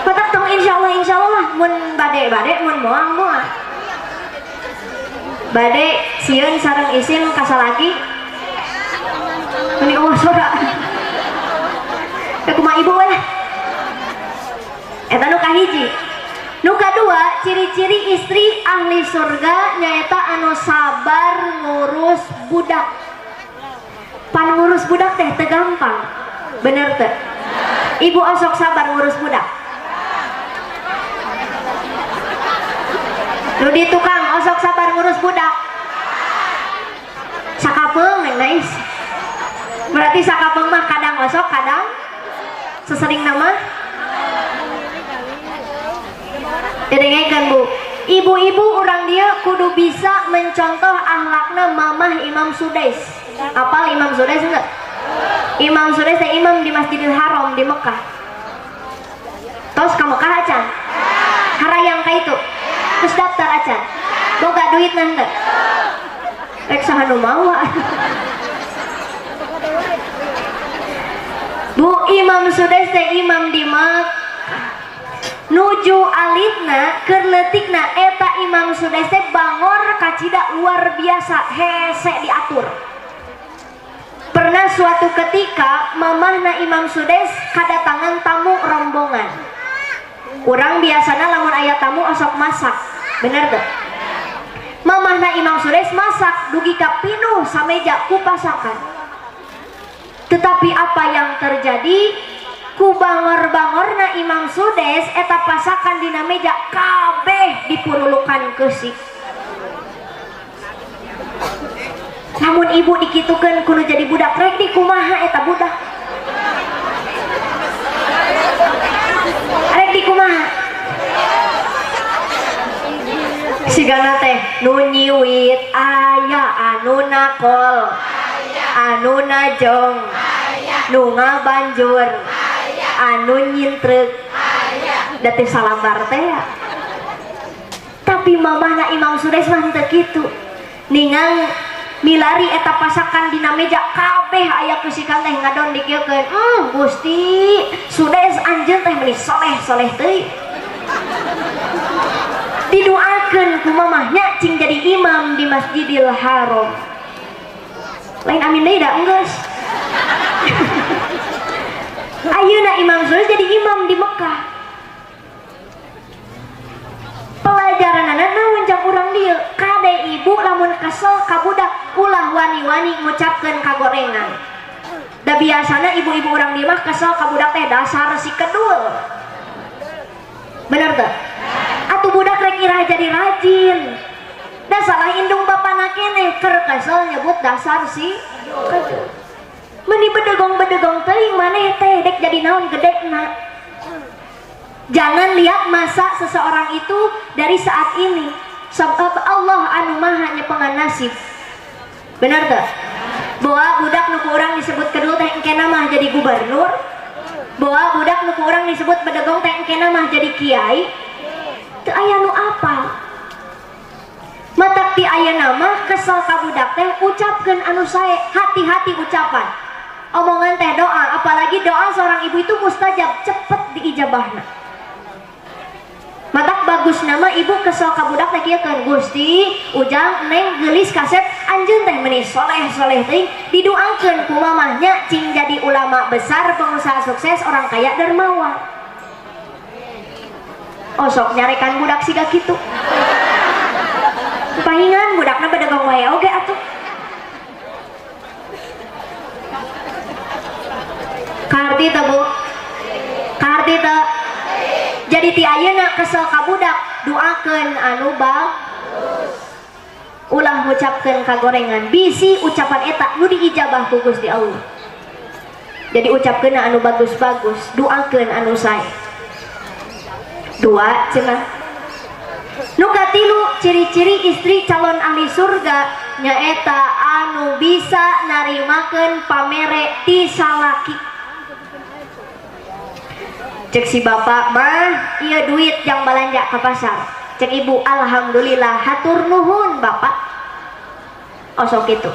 A: Matak tong insya Allah insya Allah lah. Mun bade bade, mun moal moal. Bade sieun sareng isin ka salaki? Meni eueuh sora. Ya kumaha ibu we lah. Eta nu kahiji. Nu kadua, ciri-ciri istri ahli surga nyaeta anu sabar ngurus budak. Pan ngurus budak teh teu gampang. Bener teu? Ibu osok sabar ngurus budak? Nu di tukang osok sabar ngurus budak? Sakapeung neng nice. Berarti sakapeung mah kadang osok, kadang sesering nama. Didengarkan, Bu, ibu-ibu orang dia kudu bisa mencontoh akhlakna mamah Imam Sudais. Apal Imam Sudais enggak? Imam Sudais teh imam di Masjidil Haram di Mekah. Tos ka Mekah acan? Harayang ka itu? Terus daftar acan? Boga duit nanti? Rek saha nu mawa? Bu, Imam Sudais teh imam di Mekah. Nuju alitna keur leutikna eta Imam Sudais teh bangor kacida luar biasa, hese diatur. Pernah suatu ketika mamahna Imam Sudais kadatangan tamu rombongan. Urang biasana lamun aya tamu osok masak, bener teu? Mamahna Imam Sudais masak dugi ka pinuh sameja ku pasakan. Tetapi apa yang terjadi? Ku bangor-bangorna Imam Sudais eta pasakan dina meja kabeh dipurulukan keusik. Namun ibu dikitukeun kudu jadi budak, rek di kumaha eta budak? Rek di kumaha? Sigana teh nu nyiwit aya, anu nakol, anu najong, nu ngabanjur, anu nyintrek, da teh salambar teh ya. Tapi mamahna Imam Sudais mah henteu kitu. Ningang milari eta pasakan dina meja kabeh aya kusikan teh ngadon dikieukeun. Gusti, Sudais anjeun teh meuni soleh-soleh teuing. Didoakeun ku mamahnya cing jadi imam di Masjidil Haram. Lain amin deui da enggeus. Ayeuna Imam Sudais jadi imam di Mekah. Pelajaranana naon jang urang dieu? Kade ibu lamun kesel ka budak ulah wani-wani ngucapkeun kagorengan. Da biasana ibu-ibu urang dieu mah kesel ka budak teh dasar si kedul. Bener teu? Atuh budak rek iraha jadi rajin. Da salah indung bapana keneh keur kesel nyebut dasar si kedul. Meni bedegong-bedegong teuing maneh teh dek jadi naon gedekna. Jangan lihat masa seseorang itu dari saat ini. Sebab Allah anu maha nyepengan nasib. Benar teu? Boa budak nu ku urang disebut kedul teh engkena mah jadi gubernur. Boa budak nu ku urang disebut bedegong teh engkena mah jadi kiai. Teu aya nu apal. Matak ti ayeuna mah kesel ka budak teh ucapkeun anu sae, hati-hati ucapan. Omongan teh doa, apalagi doa seorang ibu itu mustajab, cepet diijabahna. Matak bagus nama ibu kesel ka budak teh kieu kan, Gusti, Ujang, Neng, geulis kasep, anjeun teh meuni soleh-soleh teuing, didoakeun ku mamahnya cing jadi ulama besar, pengusaha sukses, orang kaya dermawan. Osok nyarekan budak siga kitu. Pahingan budakna bedegong wae oge atuh. Karti teu Bu? Karti teu? Jadi ti ayeuna kesel ka budak, doakeun anu bagus. Ulah ngucapkeun kagorengan, bisi ucapan eta nu diijabah ku Gusti Allah. Jadi ucapkeun anu bagus-bagus, doakeun anu sae. Dua cenah. Nu katilu ciri-ciri istri calon ahli surga nyaeta anu bisa narimakeun pamere ti salaki. Cek si bapak mah ieu duit yang balanja ke pasar. Cek ibu alhamdulillah hatur nuhun bapak. Osok itu.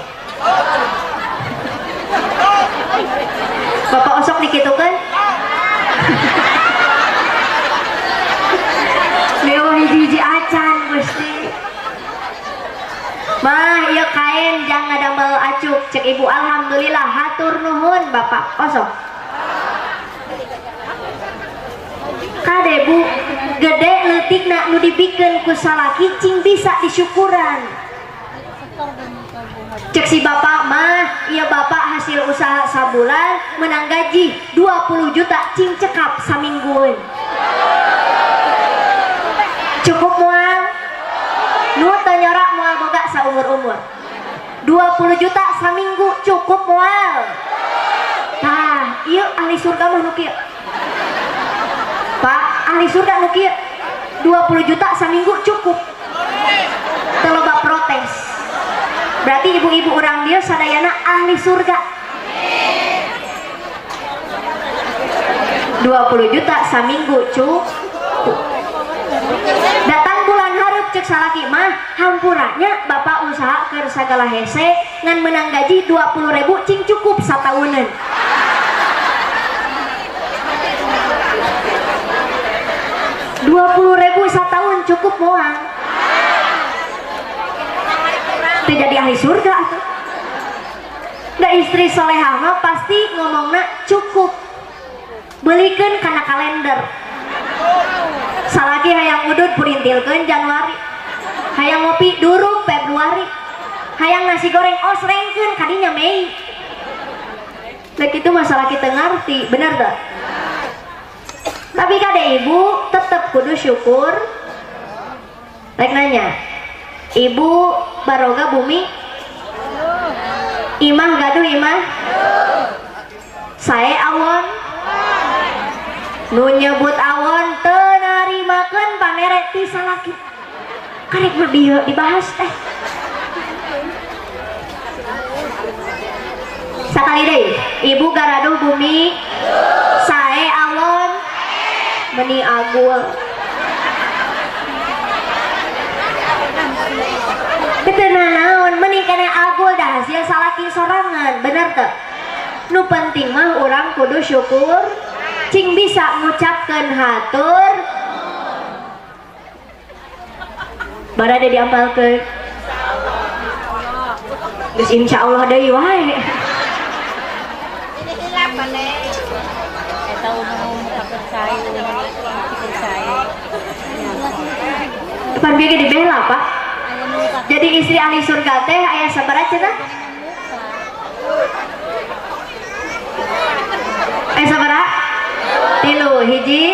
A: Bapak osok dikitukeun? Leo hiji-hiji acan Gusti. Mah ieu kain jangan ngadamel acuk. Cek ibu alhamdulillah hatur nuhun bapak. Osok. Kade bu gede leutikna nu dibikeun ku salaki cing bisa disyukuran. Cek si bapak mah ieu bapak hasil usaha sabulan menang gaji 20 juta cing cekap saminggueun. Cukup moal? Nu teu nyorak moal boga saumur-umur. 20 juta saminggu cukup moal? Tah, ieu ahli surga mah nu kieu. Pak, ahli surga nu kieu 20 juta saminggu cukup. Teu loba protes. Berarti ibu-ibu urang dieu sadayana ahli surga. 20 juta saminggu cukup. Datang bulan hareup cek salaki mah hampuranya bapak usaha keur sagala hese ngan menang gaji 20.000 cing cukup satauneun. 20.000 satahun cukup moal? Teu jadi ahli surga atuh. Da istri solehah mah pasti ngomongna cukup. Belikeun kana kalender. Salaki hayang udud purintilkeun Januari. Hayang ngopi durung Februari. Hayang nasi goreng osrengkeun kadinya Mei. Lek itu masalah kita ngerti, bener teu? Tapi kade ibu tetep kudu syukur. Rek nanya, ibu baroga bumi? Imah gaduh imah? Sae awon? Nu nyebut awon teu narimakeun pamere ti salaki. Karek mah dibahas teh. Sakali deui, ibu garaduh bumi? Sae awon? Meni agul. Teu nanaon meni kene agul dah hasil salaki sorangan, bener teu? Nu penting mah urang kudu syukur, cing bisa ngucapkeun hatur. Barade diampalkeun. Geus insyaallah deui wae. Depan bieu ge dibela, Pak. Jadi istri ahli surga teh aya sabaraha cenah? Aya sabaraha? 3, hiji.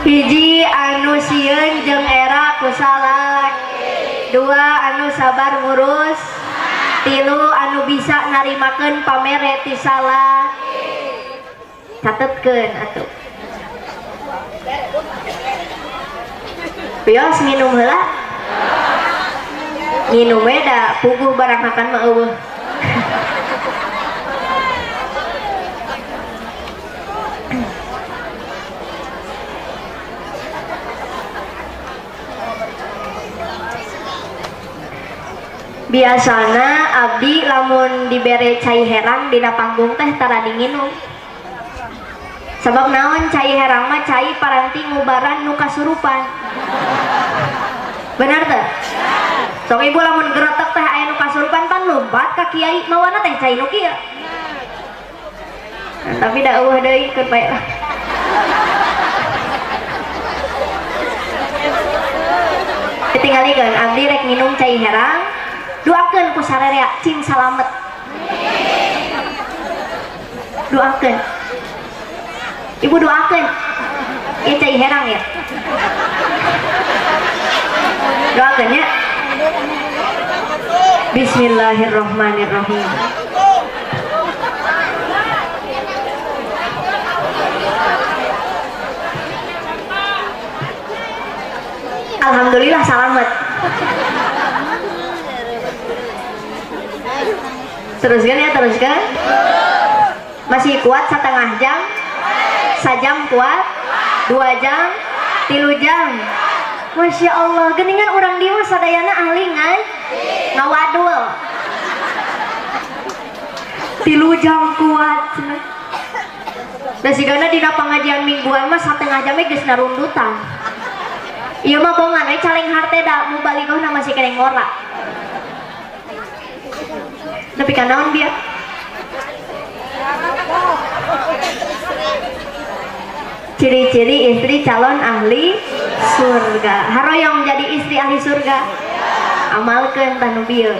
A: Hiji anu sieun jeung era ku salaki. 2 anu sabar ngurus. 3 anu bisa narimakeun pamere ti salaki. Catetkeun atuh. Bios minum heula. Minum we da puguh barang makan mah eueuh. Biasana abdi lamun dibere cai herang dina panggung teh tara dinginum. Sabab naon cai herang mah cai paranti ngubaran nu kasurupan. Bener teh? Sok ibu lamun geretek teh aya nu kasurupan pan lompat ka kiai mawana teh cai nu kieu. Nah, tapi da eueuh deui keun bae lah. Ditinggalikeun abdi rek minum cai herang, doakeun ku sararea cing salamet. Doakeun. Ibu doakeun. Ieu cai herang ya. Doakeun ya. Bismillahirrahmanirrahim. Alhamdulillah salamet. Teruskan ya, teruskan. Masih kuat setengah jam, sajam kuat, 2 jam, 3 jam. Masya Allah, geningan urang dieu mah sadayana ahli ngawadul. 3 jam kuat cenah. Da sigana dina pangajian mingguan mah satengah jam geus narundutan. Ieu mah bongan we caleng harte da mubalighna masih keneh ngora. Nepi ka naon bieu? Ciri-ciri istri calon ahli surga. Haroyong jadi istri ahli surga. Amalkeun tah nu bieu.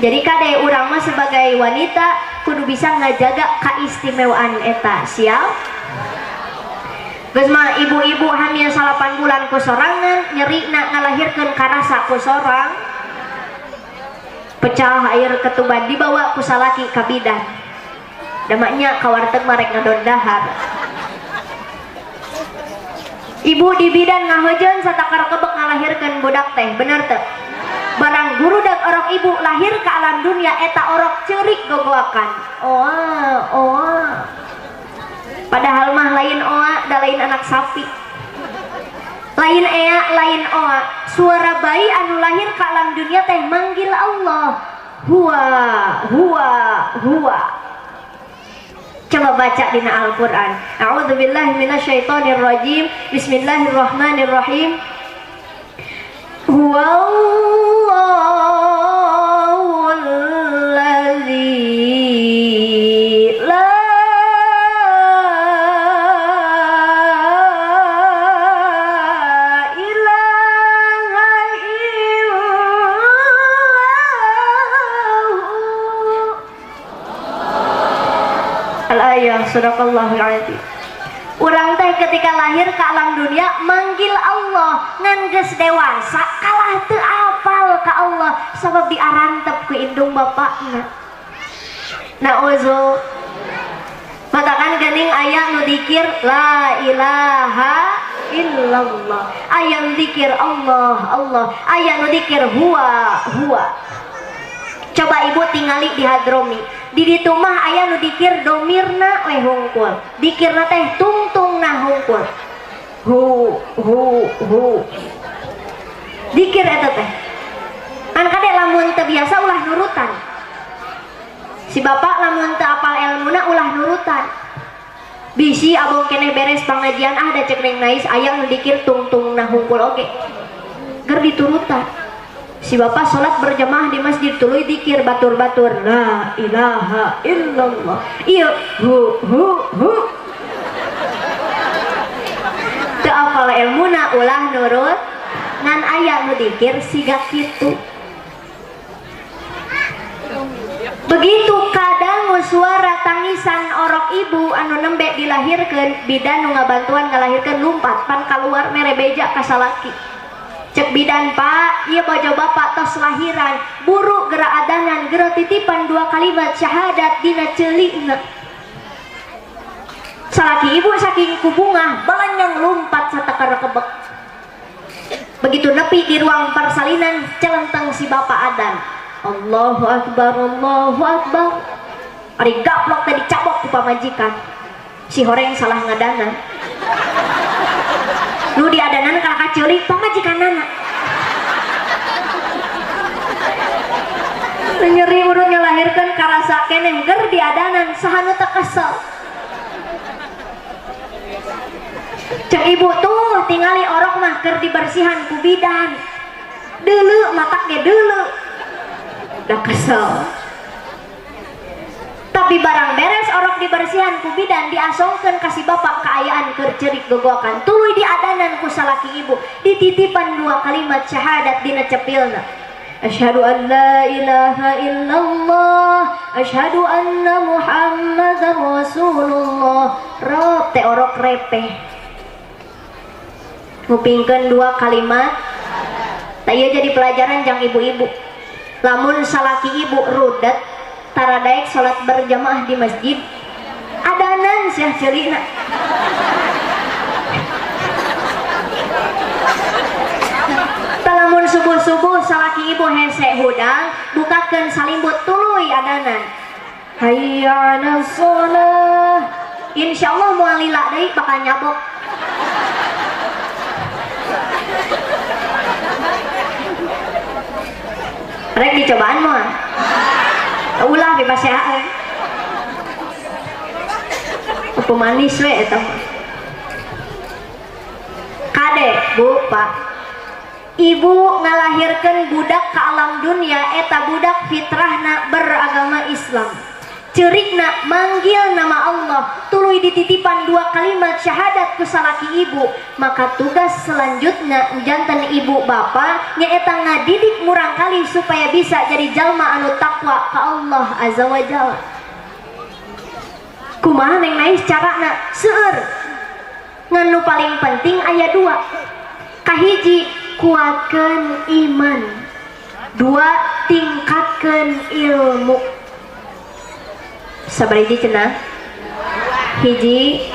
A: Jadi kade urang mah sebagai wanita kudu bisa ngajaga kaistimewaan eta. Siap? Geus mah ibu-ibu hamil 8 bulan ku sorangan, nyerina ngalahirkeun karasa ku sorang. Pecah air ketuban dibawa ku salaki ka bidan. Da maknya ka warteg mah rek ngadon dahar. Ibu di bidan ngahojeun satakar kebek ngalahirkeun budak teh, bener teu? Barang gurudak orok ibu lahir ke alam dunia eta orok ceurik gogoakan. Oa, oa. Padahal mah lain oa, da lain anak sapi. Lain ea, lain oa. Suara bayi anu lahir ke alam dunia teh manggil Allah. Huwa, huwa, huwa. Coba baca dina Al-Qur'an. A'udzubillahi minasyaitonirrajim. Bismillahirrahmanirrahim. Huwallahu allazi la ilaha illahu. Al-ayah, sadaqallahul azim. Urang teh ketika lahir ke alam dunia manggil Allah, ngan geus dewasa kalah teu apal ka Allah sabab diarantep ku indung bapakna. Nauzu. Matakan geuning aya nu dikir la ilaha illallah, aya nu dikir Allah Allah, aya nu dikir huwa huwa. Coba ibu tingali di hadromi. Di ditu mah aya nu dikir domirna we hungkul. Dikirna teh tungtungna hungkul. Hu hu hu. Dikir eta teh. Kan kade lamun teu biasa ulah nurutan. Si bapak lamun teu apal elmuna ulah nurutan. Bisi abong keneh beres pangajian ah da cek neng nais aya nu dikir tungtungna hungkul oge. Ger diturutan. Si bapak sholat berjamaah di masjid tuluy dikir batur-batur la ilaha illallah. Ieu hu hu hu. Teu apal elmuna ulah nurut ngan aya nu dikir siga kitu. Begitu kadangu suara tangisan orok ibu anu nembe dilahirkeun, bidan nu ngabantuan ngalahirkeun lumpat pan kaluar mere beja ka salaki. Cek bidan, Pak, ieu bojo bapak tos lahiran, buru geura adanan, geura titipan 2 kalimat syahadat dina ceulikna. Salaki ibu saking kubungah balanyang lumpat satakar kebek. Begitu nepi di ruang persalinan celenteng si bapak adan. Allahu akbar, Allahu akbar. Ari gaplok tadi cabok ku pamajikan. Si horeng salah ngadanan. Nu diadanan ka ceulik pamajikanana. Nyeri urut ngalahirkeun karasa keneh ger diadanan saha nu teu kesel. Cek ibu tuh tingali orok mah keur dibersihan ku bidan. Deuleu matak ge deuleu. Da kesel. Tapi barang beres orok dibersihan ku bidan, diasongkeun ka si bapak kaayaan keur ceurik gogokan, tuluy diadanan ku salaki ibu, dititipan dua kalimat syahadat dina cepilna. Asyhadu an la ilaha illallah, asyhadu anna Muhammadar Rasulullah. Rob teh orok repeh. Ngupingkeun dua kalimat. Tah ieu jadi pelajaran jang ibu-ibu. Lamun salaki ibu rudet, tara daek salat berjamaah di masjid, adanan sia ceulina. Lamun subuh-subuh salaki ibu hese hudang, bukakeun salimbut tuluy adanan. Hayya 'alas shalah. Insyaallah moal lila deui bakal nyabok. Rek dicobaan moal. Ulah bebas ya. Pemanis we eta mah. Kade, Bu, Pak. Ibu ngalahirkan budak ke alam dunia, eta budak fitrahna beragama Islam. Ceurikna manggil nama Allah, tuluy dititipan dua kalimat syahadat ku salaki ibu. Maka tugas selanjutnya janten ibu bapak nyaeta ngadidik murangkali supaya bisa jadi jalma anu takwa ka Allah Azza wa Jalla. Kumaha Neng Nais carana? Seueur. Ngan nu paling penting aya dua. Kahiji, kuatkan iman. Dua, tingkatkan ilmu. Sabar hiji cenah. Hiji,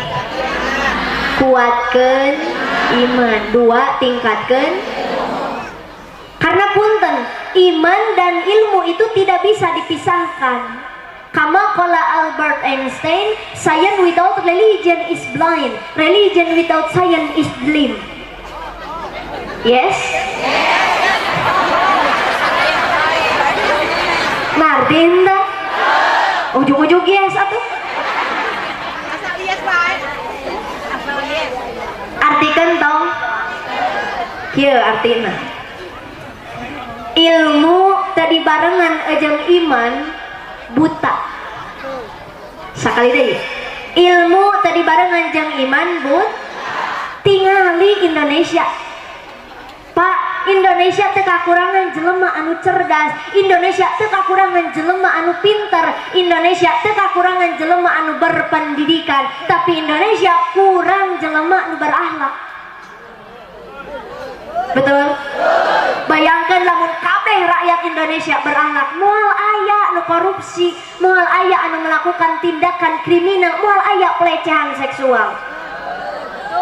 A: kuatkan iman. Dua, tingkatkan. Karena punten, iman dan ilmu itu tidak bisa dipisahkan. Kama qala Albert Einstein, science without religion is blind, religion without science is dim. Yes? Ngerti ente? Ujung-ujung yes atuh. Artikan tong. Kieu artina. Ilmu tadi barengan jeung iman buta. Sakali deui. Ilmu tadi barengan jeung iman but tingali Indonesia. Pak, Indonesia teu kakurangan jelema anu cerdas, Indonesia teu kakurangan jelema anu pinter, Indonesia teu kakurangan jelema anu berpendidikan, tapi Indonesia kurang jelema anu berakhlak. Betul? Bayangkan lamun kabeh rakyat Indonesia berakhlak, moal aya anu korupsi, moal aya anu melakukan tindakan kriminal, moal aya pelecehan seksual.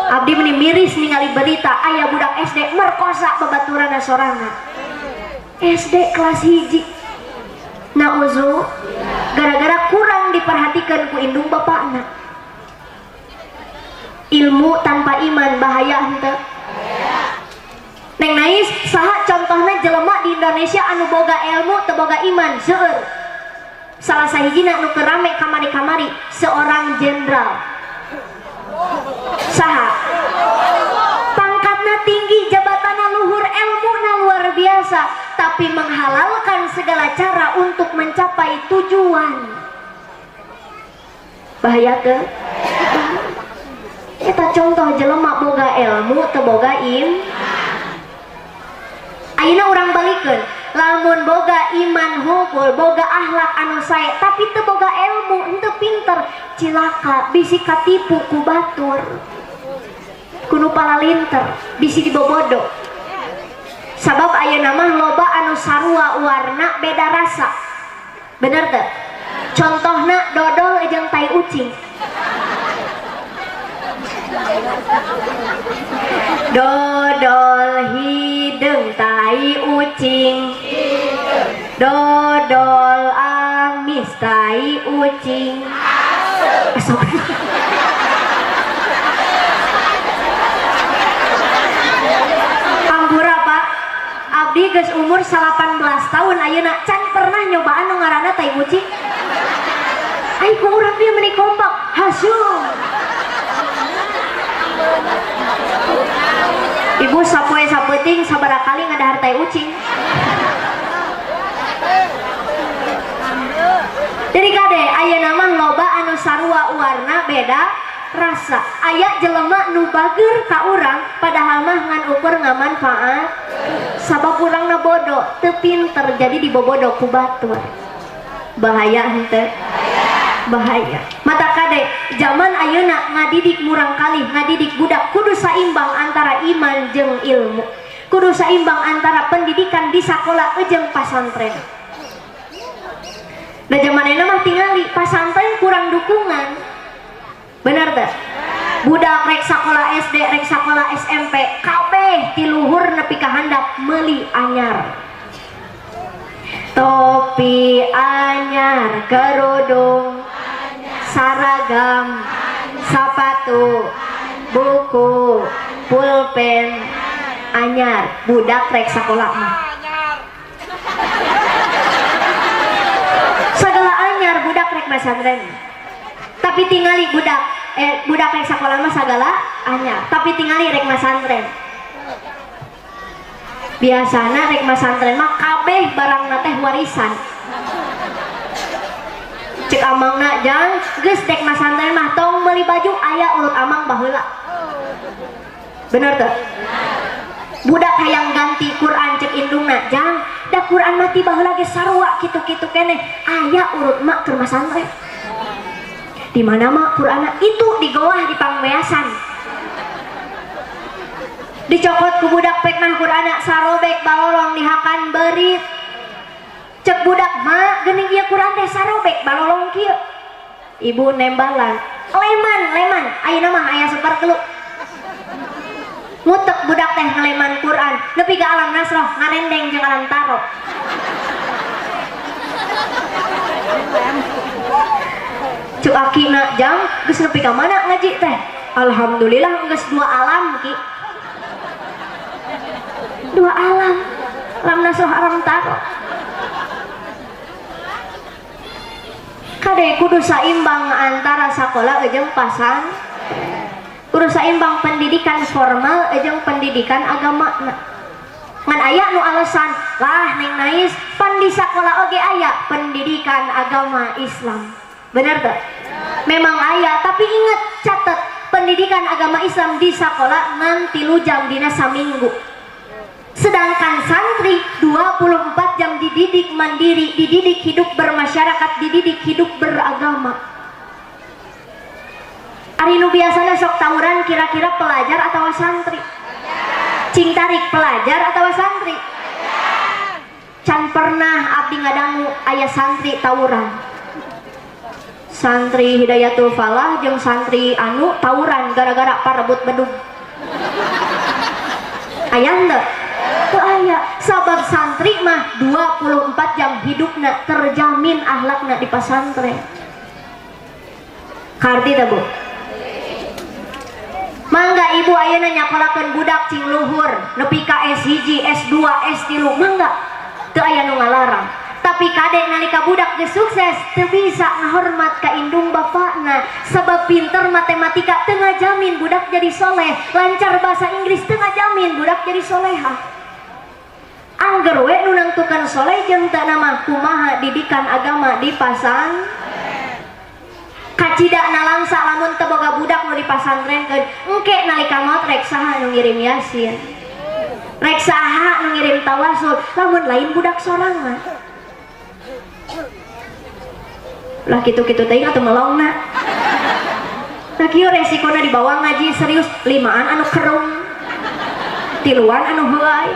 A: Abdi meni miris ningali berita aya budak SD merkosa babaturanna sorangan. SD kelas 1. Nauzu, gara-gara kurang diperhatikan ku indung bapakna. Ilmu tanpa iman bahaya henteu. Neng Nais, saha contohna jelema di Indonesia anu boga ilmu teu boga iman, seueur. Salah sahijina nu keur rame kamari-kamari, seorang jenderal. Saha? Pangkatna tinggi, jabatanna luhur, ilmuna luar biasa, tapi menghalalkan segala cara untuk mencapai tujuan. Bahaya teu? Eta contoh jelema boga ilmu teu boga im. Ayeuna urang balikeun, lamun boga iman hukul, boga akhlak anu sae, tapi teu boga ilmu, henteu pinter, cilaka, bisi katipu ku batur. Kudu palalinter, bisi dibobodo. Sabab ayeuna mah loba anu sarua warna beda rasa. Bener teu? Contohna dodol jeung tai ucing. Dodol hideung tai ucing, dodol amis tai ucing. Hampura Pak, abdi geus umur 18 tahun ayeuna can pernah nyobaan nu ngaranna tai ucing. Ai ku urang dia meni kompak, hasyum. Ibu sapoe sapeuting sabaraha kali ngadahar tai ucing. Jadi kade ayeuna mah loba anu sarua Sarua warna beda rasa. Aya jelema nu bager ka urang padahal mah ngan ukur ngamanfaat. Sabab urangna bodoh, teu pinter jadi dibobodo ku batur. Bahaya henteu? Bahaya. Mata kade zaman ayeuna ngadidik murang kali, ngadidik budak kudu saimbang antara iman jeung ilmu. Kudu saimbang antara pendidikan di sakola jeung pasantren. Da zaman ayeuna mah tingali pasantren kurang dukungan. Bener teh? Budak rek sakola SD, rek sakola SMP, kabeh ti luhur nepi ka handap meuli anyar. Topi anyar, kerudung, saragam, sepatu, buku, pulpen anyar. Budak rek sakola mah. Segala anyar budak rek masantren. Tapi tingali budak budak rek sakola mah sagala anyar, tapi tingali rek masantren. Biasana rek masantren mah kabeh barangna teh warisan. Cek amangna jang geus dek masantren mah tong meuli baju aya urut amang baheula. Bener teu? Budak hayang ganti Quran cek indungna jang da Quran mah ti baheula ge sarua kitu-kitu keneh aya urut mak keur masantren. Di mana mak Qur'ana itu di goah di pangmeasan. Dicokot ku budak pek mah Qur'ana sarobek balolong dihakan berit. Cek budak mak geuning ieu Qur'an teh sarobek balolong kieu. Ibu nembalan, leman leman ayeuna mah aya super glue. Ngutek budak teh ngeleman Qur'an nepi ka alam nasroh ngarendeng jeung alam taro. Cuk akina jang geus nepi ka mana ngaji teh? Alhamdulillah geus dua alam ki. Dua alam, alam nasroh alam taro. Kade kudu saimbang antara sakola jeung pasang. Kudu saimbang pendidikan formal jeung pendidikan agama. Ngan aya nu alasan lah neng nais pan di sakola oge aya pendidikan agama Islam. Bener teu? Memang aya, tapi inget catet pendidikan agama Islam di sakola ngan 3 jam dina saminggu. Sedangkan santri 24 jam dididik mandiri, dididik hidup bermasyarakat, dididik hidup beragama. Ari nu biasana sok tawuran kira-kira pelajar atau santri? Cing tarik pelajar atau santri? Can pernah abdi ngadangu aya santri tawuran. Santri Hidayatul Falah jeung santri anu tawuran gara-gara parebut bedug. Aya henteu? Teu aya. Sabab santri mah 24 jam hidupna terjamin akhlakna di pasantren. Karti teh Bu? Mangga ibu ayeuna nyakolakeun budak cing luhur nepi ka S1, S2, S3, mangga teu aya nu ngalarang. Tapi kade nalika budak geus sukses teu bisa ngahormat ka indung bapakna sebab pinter matematika teu ngajamin budak jadi soleh, lancar bahasa Inggris teu ngajamin budak jadi solehah. Angger we nu nangtukeun soleh jeung teu nama kumaha didikan agama di pasang. Kacida nalangsa lamun teu boga budak nu dipasantrenkeun, engke nalika maot rek saha nu ngirim yasin, rek saha nu ngirim tawasul, lamun lain budak sorangan. Lah kitu-kitu teuing atuh melongna. Nah kieu resikona dibawa ngaji serius, 5an anu kerung, 3an anu heuay.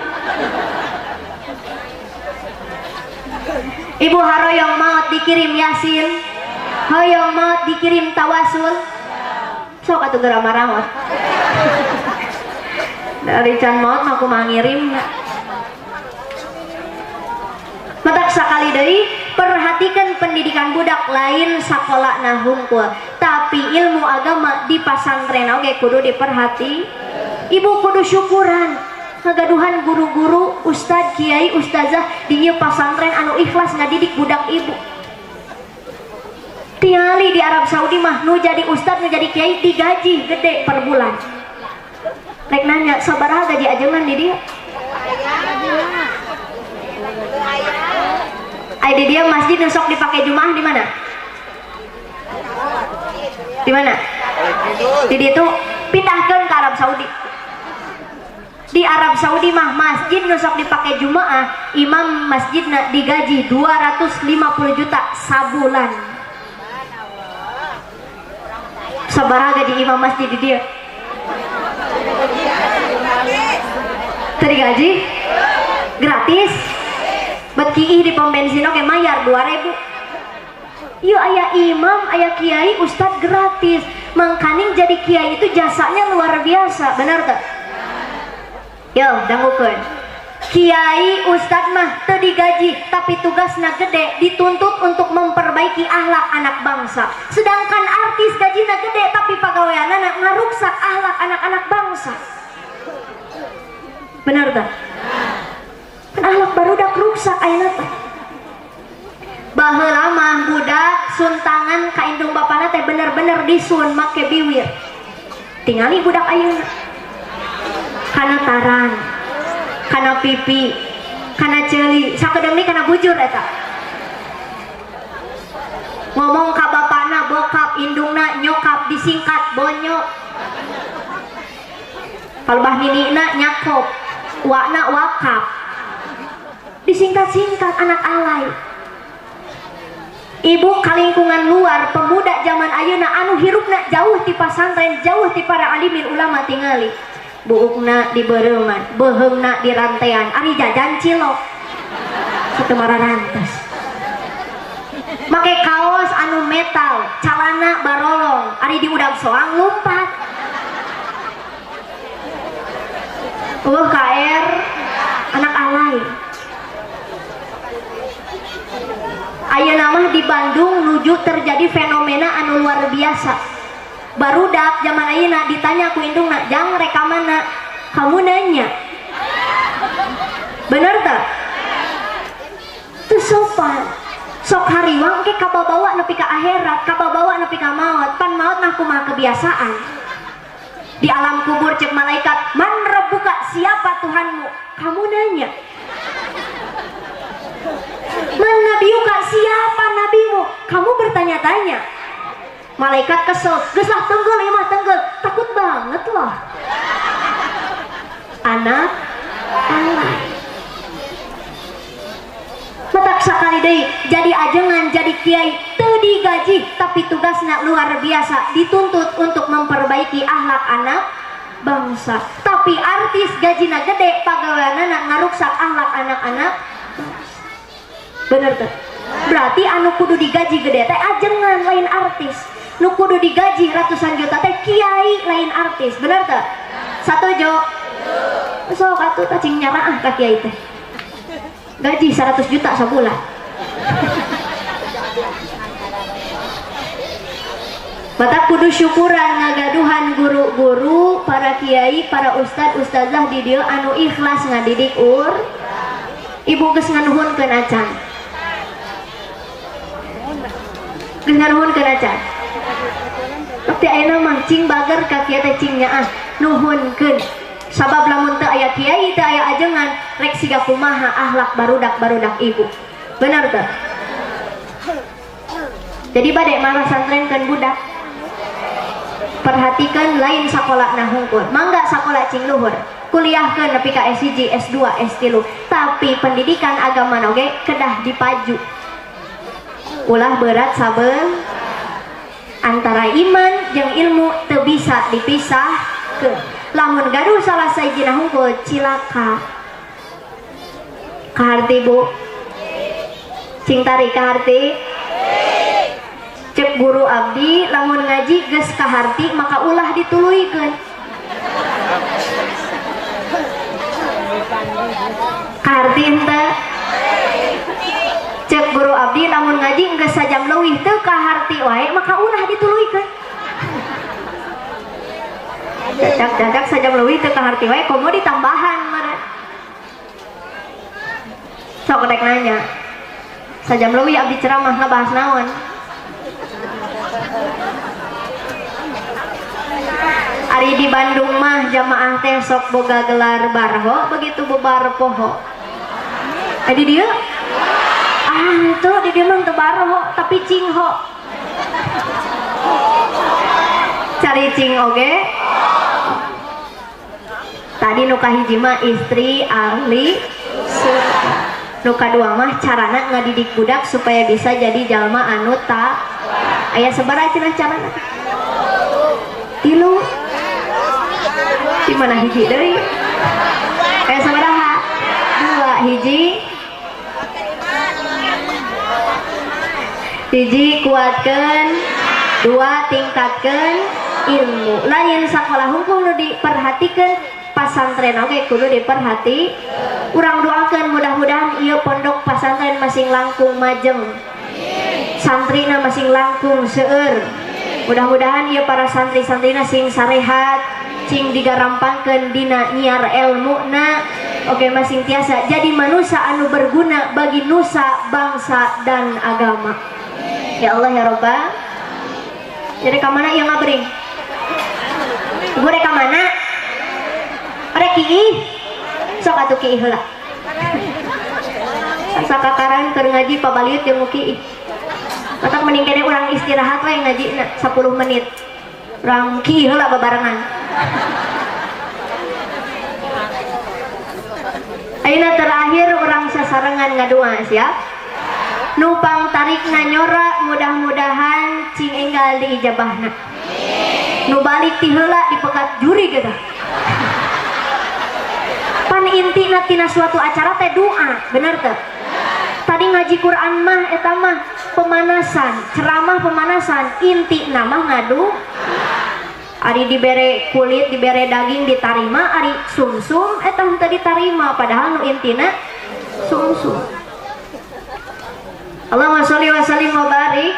A: Ibu haroyong maot dikirim yasin, hoyong maot dikirim tawasul. Sok atuh geura maraot. Dari can maot mah kumaha ngirimna. Matak sakali deui perhatikan pendidikan budak lain sakolana hungkul, tapi ilmu agama di pasantren oge kudu diperhati. Ibu kudu syukuran ngagaduhan guru-guru, ustad, kiai, ustazah di ieu pasantren anu ikhlas ngadidik budak ibu. Tingali di Arab Saudi mah nu jadi ustad, nu jadi kiai digaji gede per bulan. Rek nanya sabaraha gaji ajengan di dieu? Ai di dieu masjid nu sok dipake Jumaah di mana? Di mana? Di ditu pindahkeun ke Arab Saudi. Di Arab Saudi mah masjid nu sok dipake Jumaah, imam masjidna digaji 250 juta sabulan. Sabaraha gaji imam masjid di dieu? Teu digaji? Gratis? Bet kiih di pom bensin oge mayar 2000. Ieu aya imam, aya kiai, ustad gratis. Mangkaning jadi kiai itu jasanya luar biasa, benar teu? Yo, dangukeun. Kiai ustad mah teu digaji, tapi tugasna gede, dituntut untuk memperbaiki akhlak anak bangsa. Sedangkan artis gajina gede, tapi pagaweanana ngaruksak akhlak anak-anak bangsa. Benar teu? Kan akhlak barudak ruksak ayeuna teh. Baheula mah budak suntangan ka indung bapana teh bener-bener disun make biwir. Tingali budak ayeuna. Kana taran, kana pipi, kana ceuli, sakedeung ni kana bujur eta. Ngomong ka bapana bokap, indungna nyokap disingkat bonyok. Palebah ninina nyakop, wakna wakap. Disingkat-singkat anak alay. Ibu kalingkungan luar pemuda zaman ayeuna anu hirupna jauh ti pasantren, jauh ti para alimin ulama tingali. Buukna di beureungan, beuheungna di rantean, ari jajan cilok. Sateu mararantes. Make kaos anu metal, calana barolong, ari diudag soang lumpat. KR anak alay. Ayeuna mah di Bandung nuju terjadi fenomena anu luar biasa. Barudak zaman ayeuna ditanya ku indungna, "Jang rek ka mana?" Kamu nanya. Bener teu? Teu sopan. Sok hariwang ke kababawa nepi ka akhirat, kababawa nepi ka maot. Pan maot mah kumaha kebiasaan. Di alam kubur cek malaikat, "Man rabbuka?" Siapa Tuhanmu? Kamu nanya. Man nabiyuka? Siapa nabimu? Kamu bertanya-tanya. Malaikat kesel, geus lah tenggel ieu mah tenggel. Takut banget loh. Anak alay. Matak sakali deui jadi ajengan, jadi kiai teu digaji tapi tugasna luar biasa, dituntut untuk memperbaiki akhlak anak bangsa. Tapi artis gajina gede, pagaweanana ngaruksak akhlak anak-anak. Bener tuh. Berarti anu kudu digaji gede teh ajengan lain artis. Nu kudu digaji ratusan juta teh kiai lain artis. Bener tuh? Satuju? Sok atuh tah cing nyaraah ka kiai teh. Gaji 100 juta sabulan. Mata kudu syukuran ngagaduhan guru-guru, para kiai, para ustad, ustazah di dieu anu ikhlas ngadidik ur. Ibu geus nganuhunkeun acan. Geus nganuhunkeun acan. Tapi ayeuna mah cing bager ka kiai teh cing nyaah nuhunkeun. Sabab lamun teu aya kiai, teu aya ajengan, rek siga kumaha akhlak barudak-barudak ibu. Bener teu? Jadi bade marah santrenkeun budak. Perhatikan lain sakola na hungkul. Mangga sakola cing luhur. Kuliahkeun nepi ka S1, S2, S3. Tapi pendidikan agama oge kedah dipaju. Ulah berat saben antara iman jeung ilmu teu bisa dipisahkeun. Lamun gaduh salah sahijina hungkul cilaka. Kaharti Bu? Cing tarik kaharti? Cek guru abdi lamun ngaji geus kaharti maka ulah dituluykeun. Kaharti henteu? Cek guru abdi lamun ngaji geus sajam leuwih teu kaharti wae maka ulah dituluykeun. Cacak-cacak sajam leuwih teu kaharti wae komo ditambahan meureun. Sok rek nanya. Sajam leuwih abdi ceramah ngabahas naon? Ari di Bandung mah jamaah teh sok boga gelar barho begitu bubar poho. Di dieu? Ah, itu di dieu mah teu barho tapi cingho. Caricing oge. Tadi nu kahiji mah istri ahli surga. Nu kadua mah carana ngadidik budak supaya bisa jadi jalma anu tak aya sabaraha cenah carana? 3. Di mana hiji deui? Aya sabaraha? 2. Hiji. Hiji kuatkeun, 2 tingkatkeun ilmu. Lain sakola hukum nu diperhatikeun, pasantren oge kudu diperhati. Urang doakeun mudah-mudahan ieu pondok pasantren masing langkung majeng. Santrina masing langkung seueur. Mudah-mudahan ieu para santri-santrina sing sarehat, sing digarampangkeun dina nyiar elmuna. Oke, masing tiasa jadi manusia anu berguna bagi nusa, bangsa dan agama. Ya Allah ya Rabbal. Jadi ka mana ieu ngabring? Ibu rek ka mana? Rek kiih. Sok atuh kiih heula. Sakakaran keur ngaji pabaliut jeung kiih. Matak mending kene urang istirahat we ngaji 10 menit. Urang kiih heula babarengan. Ayeuna terakhir urang sasarengan ngadua siap? Nupang tarik nyora mudah-mudahan cing enggal diijabahna. Nu balik ti heula dipegat juri gitu. Pan intina tina suatu acara teh doa, bener teh? Tadi ngaji Quran mah eta mah pemanasan, ceramah pemanasan, intina mah ngadu. Ari dibere kulit, dibere daging ditarima, ari sumsum eta henteu ditarima, padahal nu intina sumsum. Allahumma sholli wa sallim wa barik.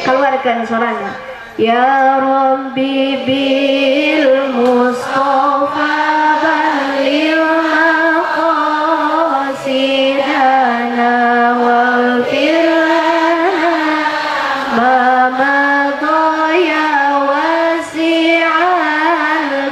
A: Keluarkan sorana. Ya Rabbi bil Mustafa balil maqasidana waghfir lana ma madha ya wasi'al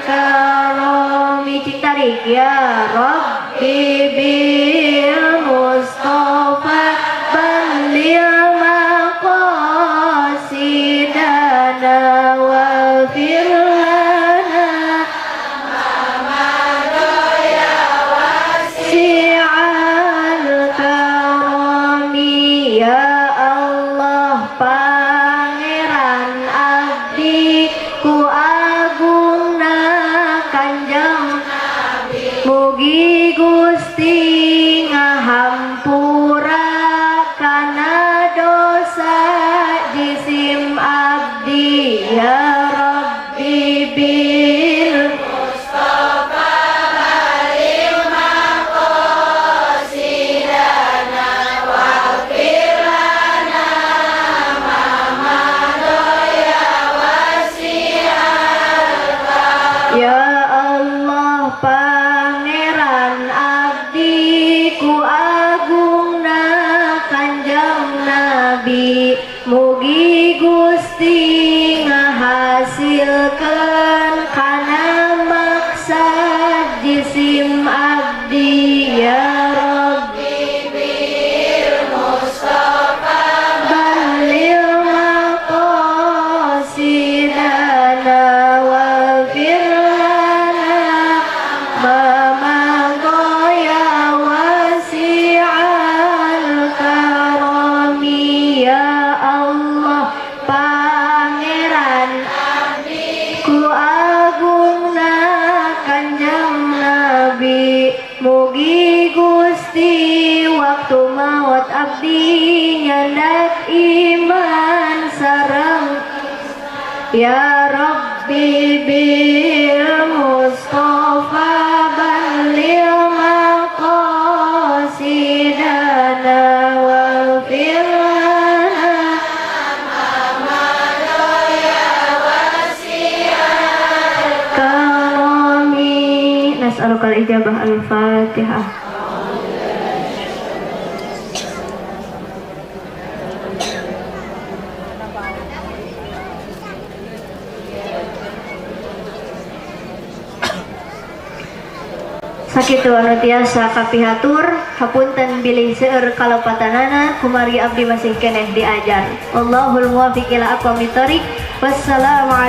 A: karami. Cing tarik. Ya Rabbi bil Mustafa balil maqasidana waghfir lana ma madha ya wasi'al karami. Ya Allah Pangeran abdi ku agungna Kanjeng Nabi, mugi Gusti ngahampura kana dosa jisim abdi. Ya Rabbi bil Mustafa balil maqasidana waghfir lana ma madha ya wasi'al karami. Ya Allah Pangeran abdi ku agungna Kanjeng Nabi, mugi Gusti ngahasilkeun kana maksad jisim abdi. Ya Rabbi bil Mustafa balil maqasidana waghfir lana ma madha ya wasi'al karami. Ya Allah Pangeran abdi ku agungna Kanjeng Nabi, mugi Gusti waktu maut abdi nyandak iman sareng. Ya Rabbi bil Mustafa balil maqasidana waghfir lana ma madha ya wasi'al karami. Nas'alukal ijabah. Al-Fatihah. Sakitu anu tiasa kapihatur, hapunten bilih seueur kalepatanana, kumargi abdi masih keneh diajar. Allahul muwaffiq ila aqwamit thoriq. Wassalamualaikum.